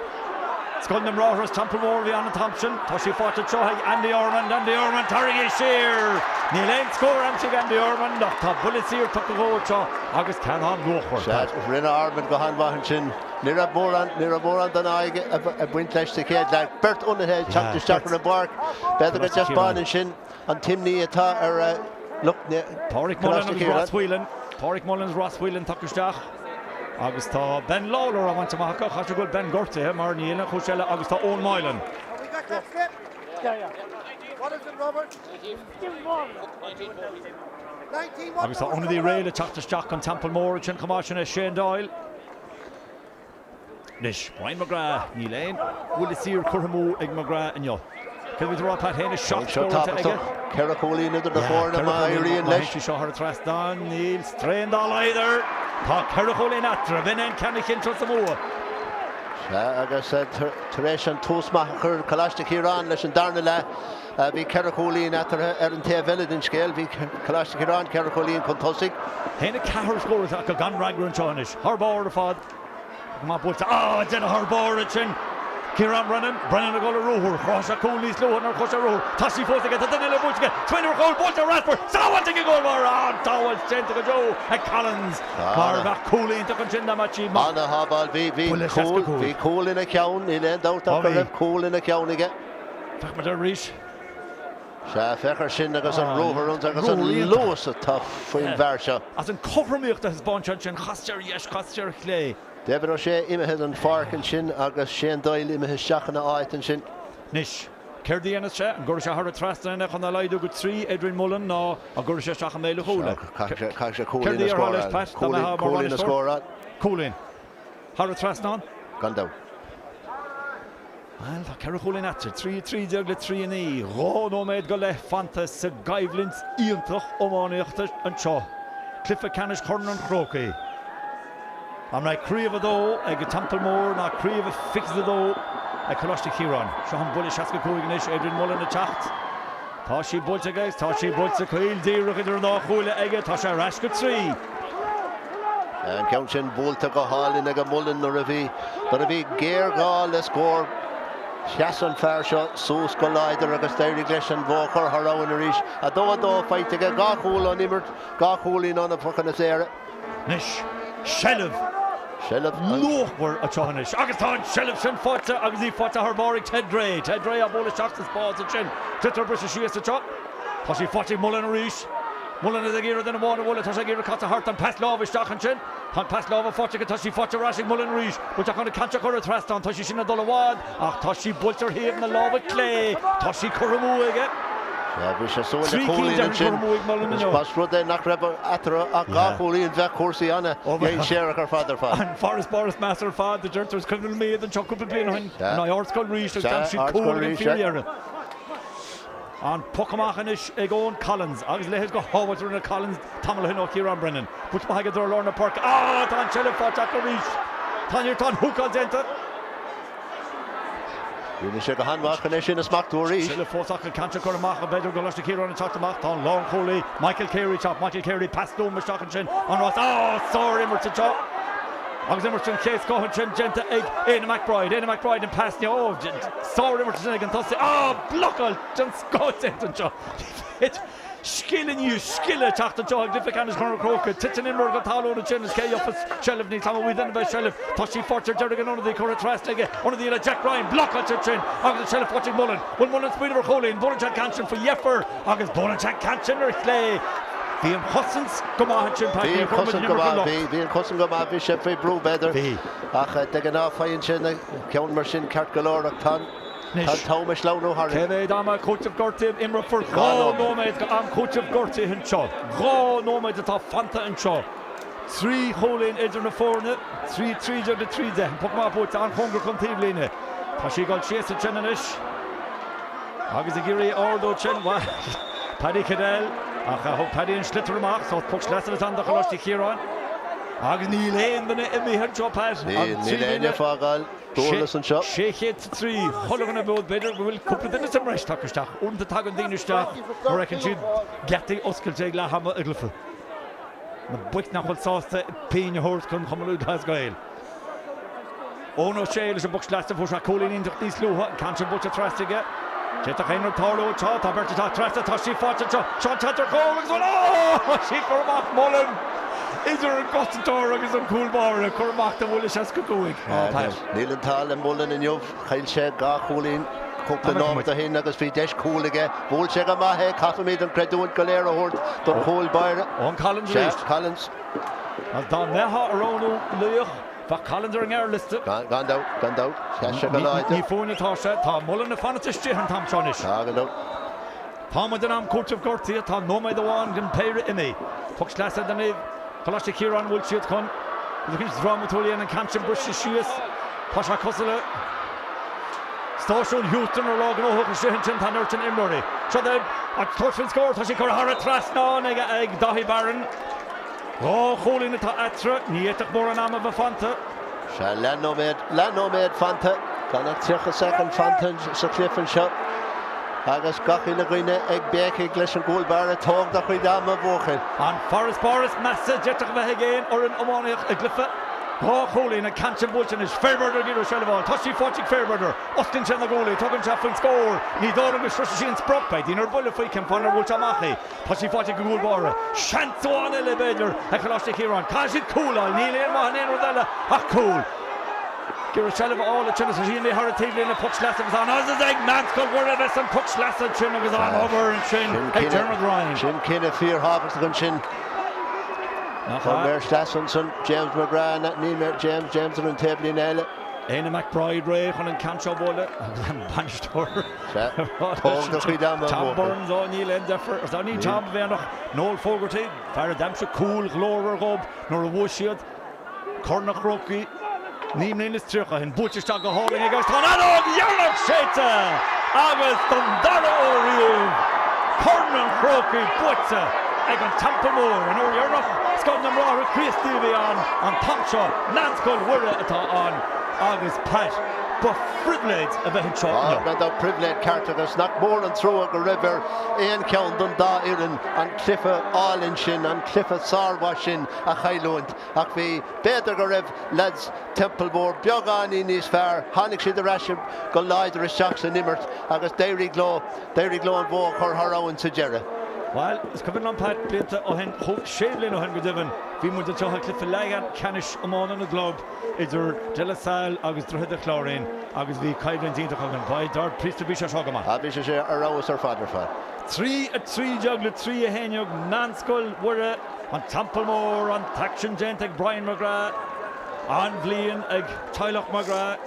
Scoil na mBráithre as Teampall Mór a bhí ann an t-am sin. Tá sí faighte anseo ag Andy Ormond, Andy Ormond tarraingthe siar! Níl aon scór aimsithe ag Andy Ormond ach tá buille saor tugtha dhó anseo agus ceann an-luachmhar. Sea, rinne Ormond go han-mhaith ansin. Ní raibh mórán, ní raibh mórán den ádh ag baint leis sa chéad leath. Beirt ionadaithe ag teacht isteach ar an bpáirc. B'fhéidir go dtaispeánann sin an t-imní atá ar lucht Pádraig Mullen agus Ross Whelan. Pádraig Mullen agus Ross Whelan tagtha isteach agus tá Ben Lawlor á bhaint amach acu. Caithfidh sé go bhfuil Ben gortaithe mar níl aon chúis eile agus tá Eoin Moylan. Agus tá ionadaí réidh le teacht isteach don Teampall Mór ansin chomh maith, sin é Shane Doyle. Anois, Brian McGrath, níl aon bhuille saor curtha amú ag McGrath inniu. Céard a bhí tú a rá, Pat? Haon 7 scór atá aige. Ceithre chúilín idir na foirne má éiríonn leis. Má seo thar an trasnán, níl straon dá laghad air. Tá ceithre chúilín eatarthu. B'in é an ceann a chinnteos an bua. Sea, agus tar éis an tús maith a chuir Coláiste Chiaráin leis an darna leath, bhí ceithre chúilín eatarthu ar an taobh eile den scéal. Bhí Coláiste Chiaráin ceithre chúilín chun tosaigh. Haon 4 scór atá acu gan fhreagra anseo anois. Thar barr ar fad. Go maith buailte. Ah! Déanamh thar barr ansin. Ciarán Brennan. Brennan ag dul ar ruathar. Chruthaigh sé cúl níos luaithe nuair a chuaigh sé ar ruathar. Tá sí fós aige. Tá duine eile buailte aige. Smaoineamh ar chúl. Buailte ar ais. Sábháilte ag an gcúl báire. Ah! An tsábháil déanta go deo ag Collins. Mar bheadh cúl iontach ansin dá mbeadh sí maith. Ana-shábháil. Bhí, bhí cúl, bhí cúl ina cheann. Níl aon dabht ach go raibh cúl ina cheann aige. Féach muid air arís. Sea, féach air sin agus an ruathar ann agus an luas atá faoin bhfear seo. As an cothromaíocht a thaispeáin sé ansin, chas sé ar dheis, chas sé ar chlé. David O'Shea imithe den pháirc ansin agus Shane Doyle imithe isteach ina áit ansin. Anois, céard a dhéanfas sé? An gcuirfidh sé thar an trasnán é chun é a laghdú go 3, Adrian Mullen, nó an gcuirfidh sé isteach i mbéal an chúil é? Caithfidh sé cúilín a scóráil. Cúilín a scóráil. Cúilín. Thar an trasnán? Gan dabht. Bhuel, tá ceithre chúilín eatarthu, 3 13 le 3 9, dhá nóiméad go leith fanta sa gcoimhlint iontach iománaíochta anseo, Cluiche Ceannais Chorn an Chrócaigh. An mbeidh Craobh 2 ag an Teampall Mór ná Craobh 22 ag Coláiste Chiaráin? Seo an buille 65 anois, Adrian Mullen ag teacht. Tá sí buailte aige agus tá sí buailte caol díreach idir an dá chuaille aige, tá sé ar ais go 3. An ceann sin buailte go hálainn ag Mullen nuair a bhí nuair a bhí géarghá le scór. Sheas an fear seo suas go láidir agus d'éirigh leis an bhó a chur thar abhainn arís. 2 2 faighte aige, dhá chúl ón imirt, dhá chúilín ó na pocanna saora. Anois, seilbh Seilbh luachmhar anseo anois agus tá an tseilbh sin faighte agus í faighte thar barr ag Ted Gray. Ted Gray á bualadh isteach sa spás ansin. Sliotar briseadh síos anseo. Tá sí faighte ag Mullen arís. Mullen is ag iarraidh duine amháin a bhualadh. Tá sé ag iarraidh casadh thart. An pas láimhe isteach ansin. Tá an pas láimhe faighte aige. Tá sí faighte ar ais ag Mullen arís. Bhfuil sé chun an ceann seo a chur thar an trasnán. Tá sí sin ag dul i bhfad ach tá sí buailte ar thaobh na láimhe clé. Tá sí curtha amú aige. Sea, bhí sé súil le cúilín ansin. Más rud é nach raibh eatarthu ach dhá chúilín bheadh cúrsaí an-dhainséarach ar fad ar fad. An farasbarr is measa ar fad, a deirtear. Is cuimhin liom iad anseo cúpla bliain ó shin in aghaidh Ardscoil Rís agus d'aimsigh cúl ag an fíordheireadh. An poc amach anois ag Eoin Collins agus a leithéid de shábháilt a rinne Collins tamall ó shin ó Chiarán Brennan. Buailte amach aige i dtreo lár na páirce. Ah! Tá an tseilbh faighte acu arís. Tá an tá an húcáil déanta. Rinne sé go han-mhaith chun é sin a smachtú arís. Seilbh fós acu, ceann seo curtha amach, b'fhéidir Coláiste Chiaráin ag teacht amach. Tá an lánchúlaí Michael Carey ag teacht. Michael Carey, pas stuama isteach ansin. An rás. Ah! Sár-imirt anseo. Agus imirt den chéad scoth ansin déanta ag Éanna McBride. Éanna McBride an pas. Ó! Sár-imirt ansin ag an tosaí. Ah! Blocáil den scoth déanta anseo. Scil i ndiaidh scile ag teacht anseo i gcluiche ceannais Chorn an Chrócaigh. Titeann imreoir go talún ansin is cé a gheofas seilbh níl 's a'm an bhfuil duine bheith seilbh. Tá sí faighte ar deireadh ag an ionadaí curtha trasna aige. Ionadaí eile Jack Ryan blocáilte ansin agus an tseilbh faighte ag Mullen. Bhfuil Mullen ag smaoineamh ar chúilín? Buaileann sé an ceann sin faoi dheifir agus buaileann sé an ceann sin ar chlé. Bhí an chosaint go maith ansin Pat. Bhí Ní an chuir muid chosaint an go iomarca maith. locht. Bhí, bhí an chosaint go maith. Bhí sé faoi bhrú b'fhéidir. Bhí. Ach de ghnáth faigheann sé na ceann mar sin ceart go leor ach tá an, tá an Anois, t-am ag sleamhnú cé tharainn. mhéad ama cúiteamh gortaithe? Imreofar 2 2 nóiméad. nóiméad go am cúiteamh gortaithe anseo. 2 nóiméad atá fanta anseo. 3 chúilín idir na foirne, 3 13 le 3 10. An poc amach buaite an-chóngarach don taobhlíne. Tá sí ag dul síos ansin anois agus ag iarraidh ardú ansin. Bhuel, Paddy Cadell, ach thug Paddy an sliotar amach so poc sleasa atá ann do Choláiste Chiaráin. Agus níl aon duine imithe anseo, Pat. Níl, níl éinne ag fágáil Dúrlas anseo. 603 chuile dhuine beo, b'fhéidir go bhfuil cúpla duine sa mbreis tagtha isteach. Uaireanta tagann daoine isteach nuair a fheiceann siad geataí oscailte ag leath ama i gcluiche. Na boic nach bhfuil sásta pingin a thabhairt don Chumann Lúthchleas Gael. Eoin Ó Sé leis an bpoc sleasa, fuair sé cúilín iontach níos luaithe, an ceann sin buailte trasna aige. D'fhéadfadh aon rud tarlú anseo, tá beirt ag teacht trasna, tá sí faighte anseo, Seán Teampall ar chúl agus bhuel, ó! Tá sí curtha amach, Mullen idir an cosantóir agus an cúl báire, curtha amach de bhuille 65. Á, Pat. Níl an t-ádh le Mullen inniu, chaill sé dhá chúilín cúpla nóiméad ó shin agus bhí deis cúil aige. Bhuail sé go maith é, caithfimid an creidiúint go léir a thabhairt don chúl báire. Eoin Collins Sea, arís. Collins. Agus dá mbeifeá ag roghnú laoch, Bheadh Collins ar an ngearrliosta. Gan dabht, gan dabht. Sheas sé go láidir. Ní fúinn atá sé. Tá Mullen ag fanacht istigh an t-am seo anois. Tá, gan dabht. Tá muid in am cúiteamh gortaithe. Tá nóiméad amháin den péire imithe. Poc sleasa do Naomh Coláiste Chiaráin an bhfuil siad chun rud éicint drámatúil a dhéanamh. An ceann sin briste síos. Tá sé cosúil le Stáisiún Heuston ar lá gnóthach istigh ansin. Tá an oiread sin imreoirí. Seo é ag tabhairt faoin scór. Tá sí curtha thar an trasnán ag Daithí Barron. 2 chúilín atá eatarthu, ní fhéadfadh mórán ama a bheith fanta. Sea, leathnóiméad, leathnóiméad fanta, gan ach 30 soicind fanta sa chluiche anseo agus gach uile dhuine ag béicigh leis an gcúl báire, tóg do chuid ama, a bhuachaill. An farasbarr is measa a d'fhéadfadh a bheith ag aon fhoireann iománaíocht i gcluiche. 2 chúilín, an ceann sin buailte anois, Fairbrother ag iarraidh seilbh a fháil, tá sí faighte ag Fairbrother, osclaíonn sé na guaillí, tugann sé faoin scór, ní dóigh liom go sroisfidh sí an sprioc, beidh daoine ar buile faoi cén fáth nár bhuail sé amach í. Tá sí faighte ag an gcúl báire. Seans amháin eile, b'fhéidir, ag Coláiste Chiaráin. Caithfidh siad cúl a fháil. Níl aon mhaith in aon rud eile ach cúl. Ag iarraidh seilbh a fháil ansin is í imithe thar an taobhlíne. Poc sleasa agus an is ag Meánscoil Mhuire a bheas an poc sleasa ansin agus an-obair ansin ag Dermot Ryan. Sin cinneadh fíorthábhachtach ansin. Nach An ea? méar sleasa ansan, James McGrath, ní James, James ar an taobhlíne eile. Éanna McBride réidh chun an ceann seo a bhualadh agus an bainisteoir. Sea, tóg do chuid ama, a Tom bhuachaill. Burns, ó níl aon deifir, is ní Tom a bhean ach Noel Fogarty, fear a d'aimsigh cúl ghlórmhar dhób nuair a bhuaigh siad Corn an Chrócaigh 39 mbliana ó shin. Buailte isteach go hálainn aige agus tá an fheadóg dheireanach séidte agus don dara huair riamh Corn an Chrócaigh buaite ag an Teampall Mór. An uair dheireanach Scoil na mBráithre Críostaí a bhí ann, an t-am seo Meánscoil Mhuire atá ann agus Pat, ba phribhléid a bheith anseo inniu. Gan dabht, pribhléid ceart agus nach mór an trua go raibh ar aon cheann den dá fhoireann an cluiche álainn sin, an cluiche sármhaith sin a chailliúint. Ach bhí, b'fhéidir go raibh leaids Teampall Mhór beagáinín níos fearr, tháinig siad ar ais go láidir isteach san imirt agus d'éirigh leo, d'éirigh leo an bhó a chur thar abhainn sa deireadh. Bhuel, is cuimhin liom, Pat, blianta ó shin, chúig, sé bliana ó shin go deimhin, bhí muid anseo ag cluiche leathcheannais iomána na gclub idir De La Salle agus Droichead an Chláirín agus bhí coimhlint iontach againn. Ba é dár príosta bhí sé seo go maith. Ah, bhí sé sé ar fheabhas ar fad ar fad. 3 13 le 3 11 Meánscoil Mhuire, An Teampall Mór, an t-aicsean déanta ag Brian McGrath, an-bhliain ag teaghlach McGrath.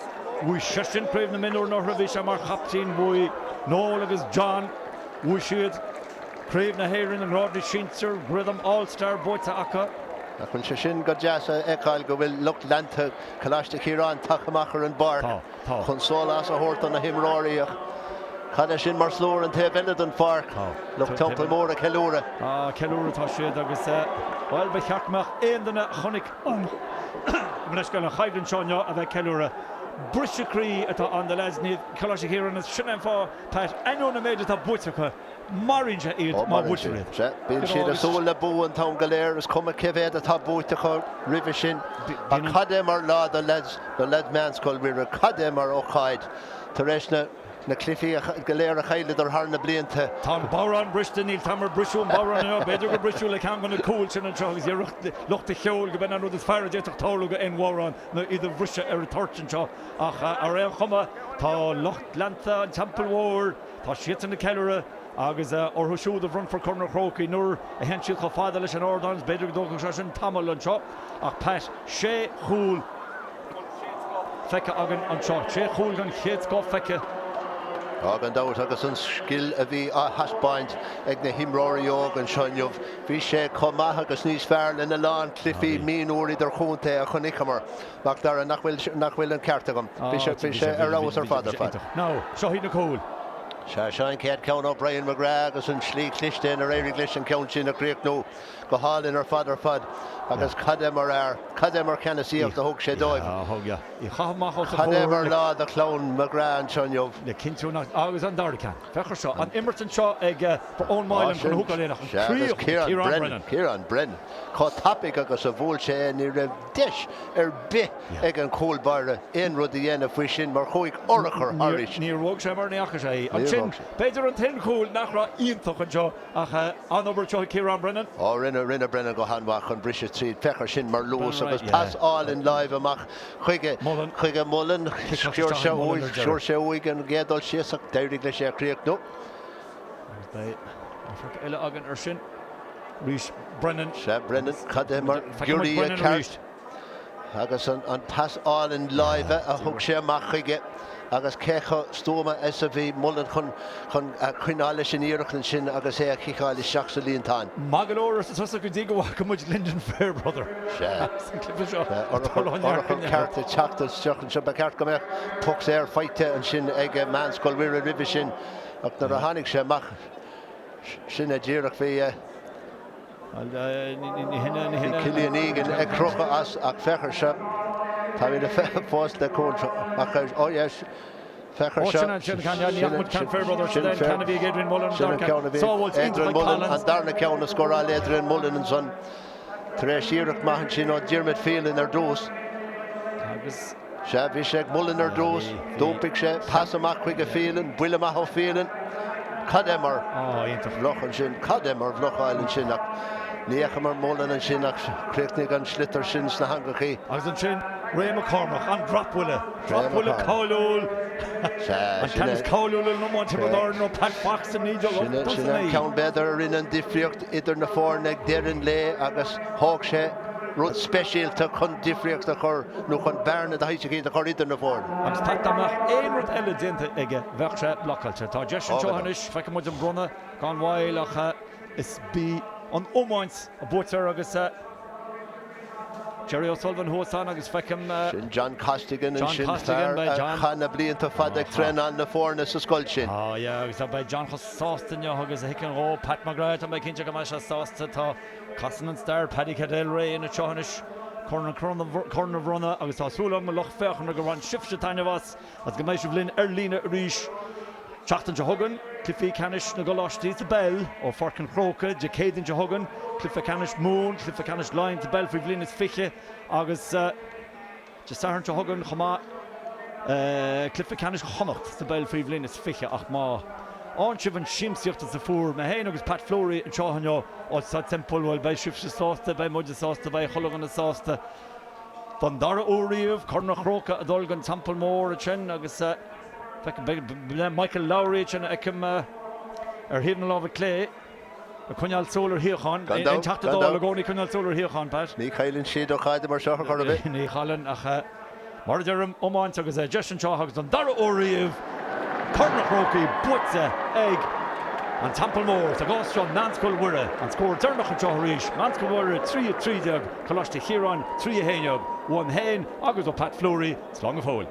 Bhuaigh seisean Craobh na Mionúr anuraidh, bhí sé mar chaiptín, bhuaigh Noel agus John, bhuaigh siad Craobh na hÉireann i ngrád na sinsear, gradam All Star buaite acu. Nach bhfuil sé sin go deas a fheiceáil go bhfuil lucht leanta Choláiste Chiaráin tagtha amach ar an bpáirc chun sólás a thabhairt do na himreoirí ach cad é sin mar slua ar an taobh eile den pháirc, lucht Teampall Mór ag ceiliúradh. Á, ceiliúradh atá siad agus, bhuel, ba cheart go mbeadh aon duine a chonaic an, mo leithscéal, an choimhlint seo inniu a bheith ag ceiliúradh. Briseadh croí atá ann do leaids Naomh Coláiste Chiaráin agus sin é an fáth, Pat, ainneoin an méid atá buaite acu, Maraíonn sé iad má bhuaitear iad. Sea, bíonn siad ag súil le bua an t-am go léir, is cuma cé mhéad atá buaite acu roimhe sin. Ach cad é mar lá do leaids, do leaids Meánscoil Mhuire, cad é mar ócáid tar éis na. Na cluichí go léir a chailleadar thar na blianta. Tá an bodhrán briste, níl 'fhios a'm ar briseadh an bodhrán inniu, b'fhéidir gur briseadh le ceann de na cúil sin anseo agus déarfadh lucht an cheoil go b'in an rud is fearr a d'fhéadfadh tarlú go aon bhodhrán ná iad a bhriseadh ar an toirt anseo ach ar aon chuma tá lucht leanta an Teampaill Mhóir, tá siadsan ag ceiliúradh agus orthu siúd a bhronnfar Corn an Chrócaigh nuair a théann siad chomh fada leis an ardán is b'fhéidir go dtógfaidh sé sin tamall anseo ach Pat, sé chúl. feicthe againn anseo. Sé chúl den chéad scoth feicthe. Tá gan dabht agus an scil a bhí á thaispeáint ag na himreoirí óga anseo inniu, bhí sé chomh maith agus níos fearr lena lán cluichí mionúir idirchontae a chonaiceamar. Mac Dara, nach bhfuil, nach bhfuil an ceart agam? Bhí sé, bhí sé ar fheabhas ar fad ar fad. Now, seo iad na cúil. Sea, seo an chéad cheann ó Brian McGrath agus an slí chliste inar éirigh leis an ceann sin a chríochnú. Go hálainn ar fad ar fad agus cad é mar fhear, cad é mar cheannasaíocht a thug sé dóibh. Cad é mar lá do chlann McGrath anseo inniu. Le cinntiú nach, agus an dara ceann. Féach ar seo, an imirt anseo ag Eoin Moylan chun húcáil a dhéanamh, an críoch ag Ciarán Brennan. Ciarán Brennan. Chomh tapaidh agus a bhuail sé é ní raibh deis ar bith ag an chúl báire aon rud a dhéanamh faoi sin mar chuaigh urchar thairis. Níor bhog sé mar ní fhaca sé í. Ansin, b'fhéidir an t-aon chúl nach raibh iontach anseo Ach an-obair anseo ag Ciarán Brennan. Ó, rinne, rinne Brennan go han-mhaith chun briseadh tríd. Féach ar sin mar luas agus pas álainn láimhe amach chuige, chuige Mullen. Sciúr sé uaidh, sciúr sé uaidh an gcéad dul síos ach d'éirigh leis é a chríochnú. Agus beidh amharc eile againn ar sin. Arís Brennan. Sea, Brennan, cad é mar ghiorria ceart. Agus an pas álainn láimhe a thug sé amach chuige agus cé chomh stuama is a bhí Mullen chun coinneáil leis an iarracht ansin agus é a chiceáil isteach sa líontán. Maith go leor arsa tusa go dtí go bhfaca muid Lyndon Fairbrother Sea. San cluiche seo. Urchar ceart ag teacht isteach anseo. Ba cheart go mbeadh poc saor faighte ansin ag Meánscoil Mhuire roimhe sin ach nuair a tháinig sé amach sin é díreach bhí. Bhí Cillian Egan ag crochadh as ach féach ar seo. Táimid fós le cúl ach oh yes féach ar seo. Sin an ceann a bhí ag Adrian Mullen an darna ceann a scóráil Adrian Mullen ansan tar éis iarracht maith ansin ó Diarmuid Phelan ar dtús. Agus Sea, bhí sé ag Mullen ar dtús, d'iompaigh sé, pas amach chuige Phelan, buille maith ó Phelan. Cad é mar bhloc ansin, cad é mar bhlocáil ansin ach ní fheicimar Mullen ansin ach chríochnaigh an sliotar sin sna heangachaí. Agus ansin Ray McCormack, an drapbhuille, drapbhuille cáiliúil, an ceann is cáiliúla in iomáint Thiobraid Árann ó Pat Fox i 1989. Sin an ceann b'fhéidir a rinne an difríocht idir na foirne ag deireadh an lae agus thóg sé rud speisialta chun difríocht a chur nó chun bearna de shaghas eicínt a chur idir na foirne. Agus Pat, dá mbeadh aon rud eile déanta aige, bheadh sé blocáilte. Tá deis anseo anois, feicfidh muid an bronnadh gan mhoill ach is í an iomáint a buaitear agus Jerry O'Sullivan thuas ann agus feicim. Sin John Costigan ansin, fear a chaith na blianta fada ag traenáil na foirne sa scoil sin. Ah yeah, agus beidh John chomh sásta inniu agus a thiocfaidh dhó. Pat McGrath, tá mé cinnte go mbeidh sé sásta. Tá. Casann an stair Paddy Cadell réidh anseo anois Corn a bhronnadh agus tá súil agam a lucht féachana gur bhain sibhse taitneamh as agus go mbeidh sibh linn ar líne arís tseachtain seo chugainn. Cluichí ceannais na gcoláistí sa bpeil ó Pháirc an Chrócaigh Dé Céadaoin seo chugainn, Cluiche Ceannais Mumhan, Cluiche Ceannais Laighean sa bpeil faoi bhliain is 20 agus. Dé Sathairn seo chugainn chomh maith, Cluiche Ceannais Chonnacht sa bpeil faoi bhliain is 20 ach má fhaigheann sibh an siamsaíocht is a fuair mé féin agus Pat Fleury anseo inniu ó Staid Semple, bhuel, beidh sibhse sásta, beidh muide sásta, beidh chuile dhuine sásta. Don dara huair riamh, Corn an Chrócaigh ag dul don Teampall Mór ansin agus feicim Michael Lowry ansin a fheicim ar thaobh na láimhe clé. Ag coinneáil súil ar shuíochán. Gan dabht, Aon Teachta gan Dála dabht. i gcónaí ag coinneáil súil ar shuíochán, Pat. Ní chailleann siad ócáid mar seo ar chor ar bith. Ní chailleann ach, mar a deirim, iomáint agus deis anseo agus don dara huair riamh, Corn an Chrócaigh buaite ag An Teampall Mór. Sa gcás seo, Meánscoil Mhuire. An scór deireanach anseo arís, Meánscoil Mhuire 3, 13, Coláiste Chiaráin 3, 11. Uaim féin agus ó Pat Fleury, slán go fóill.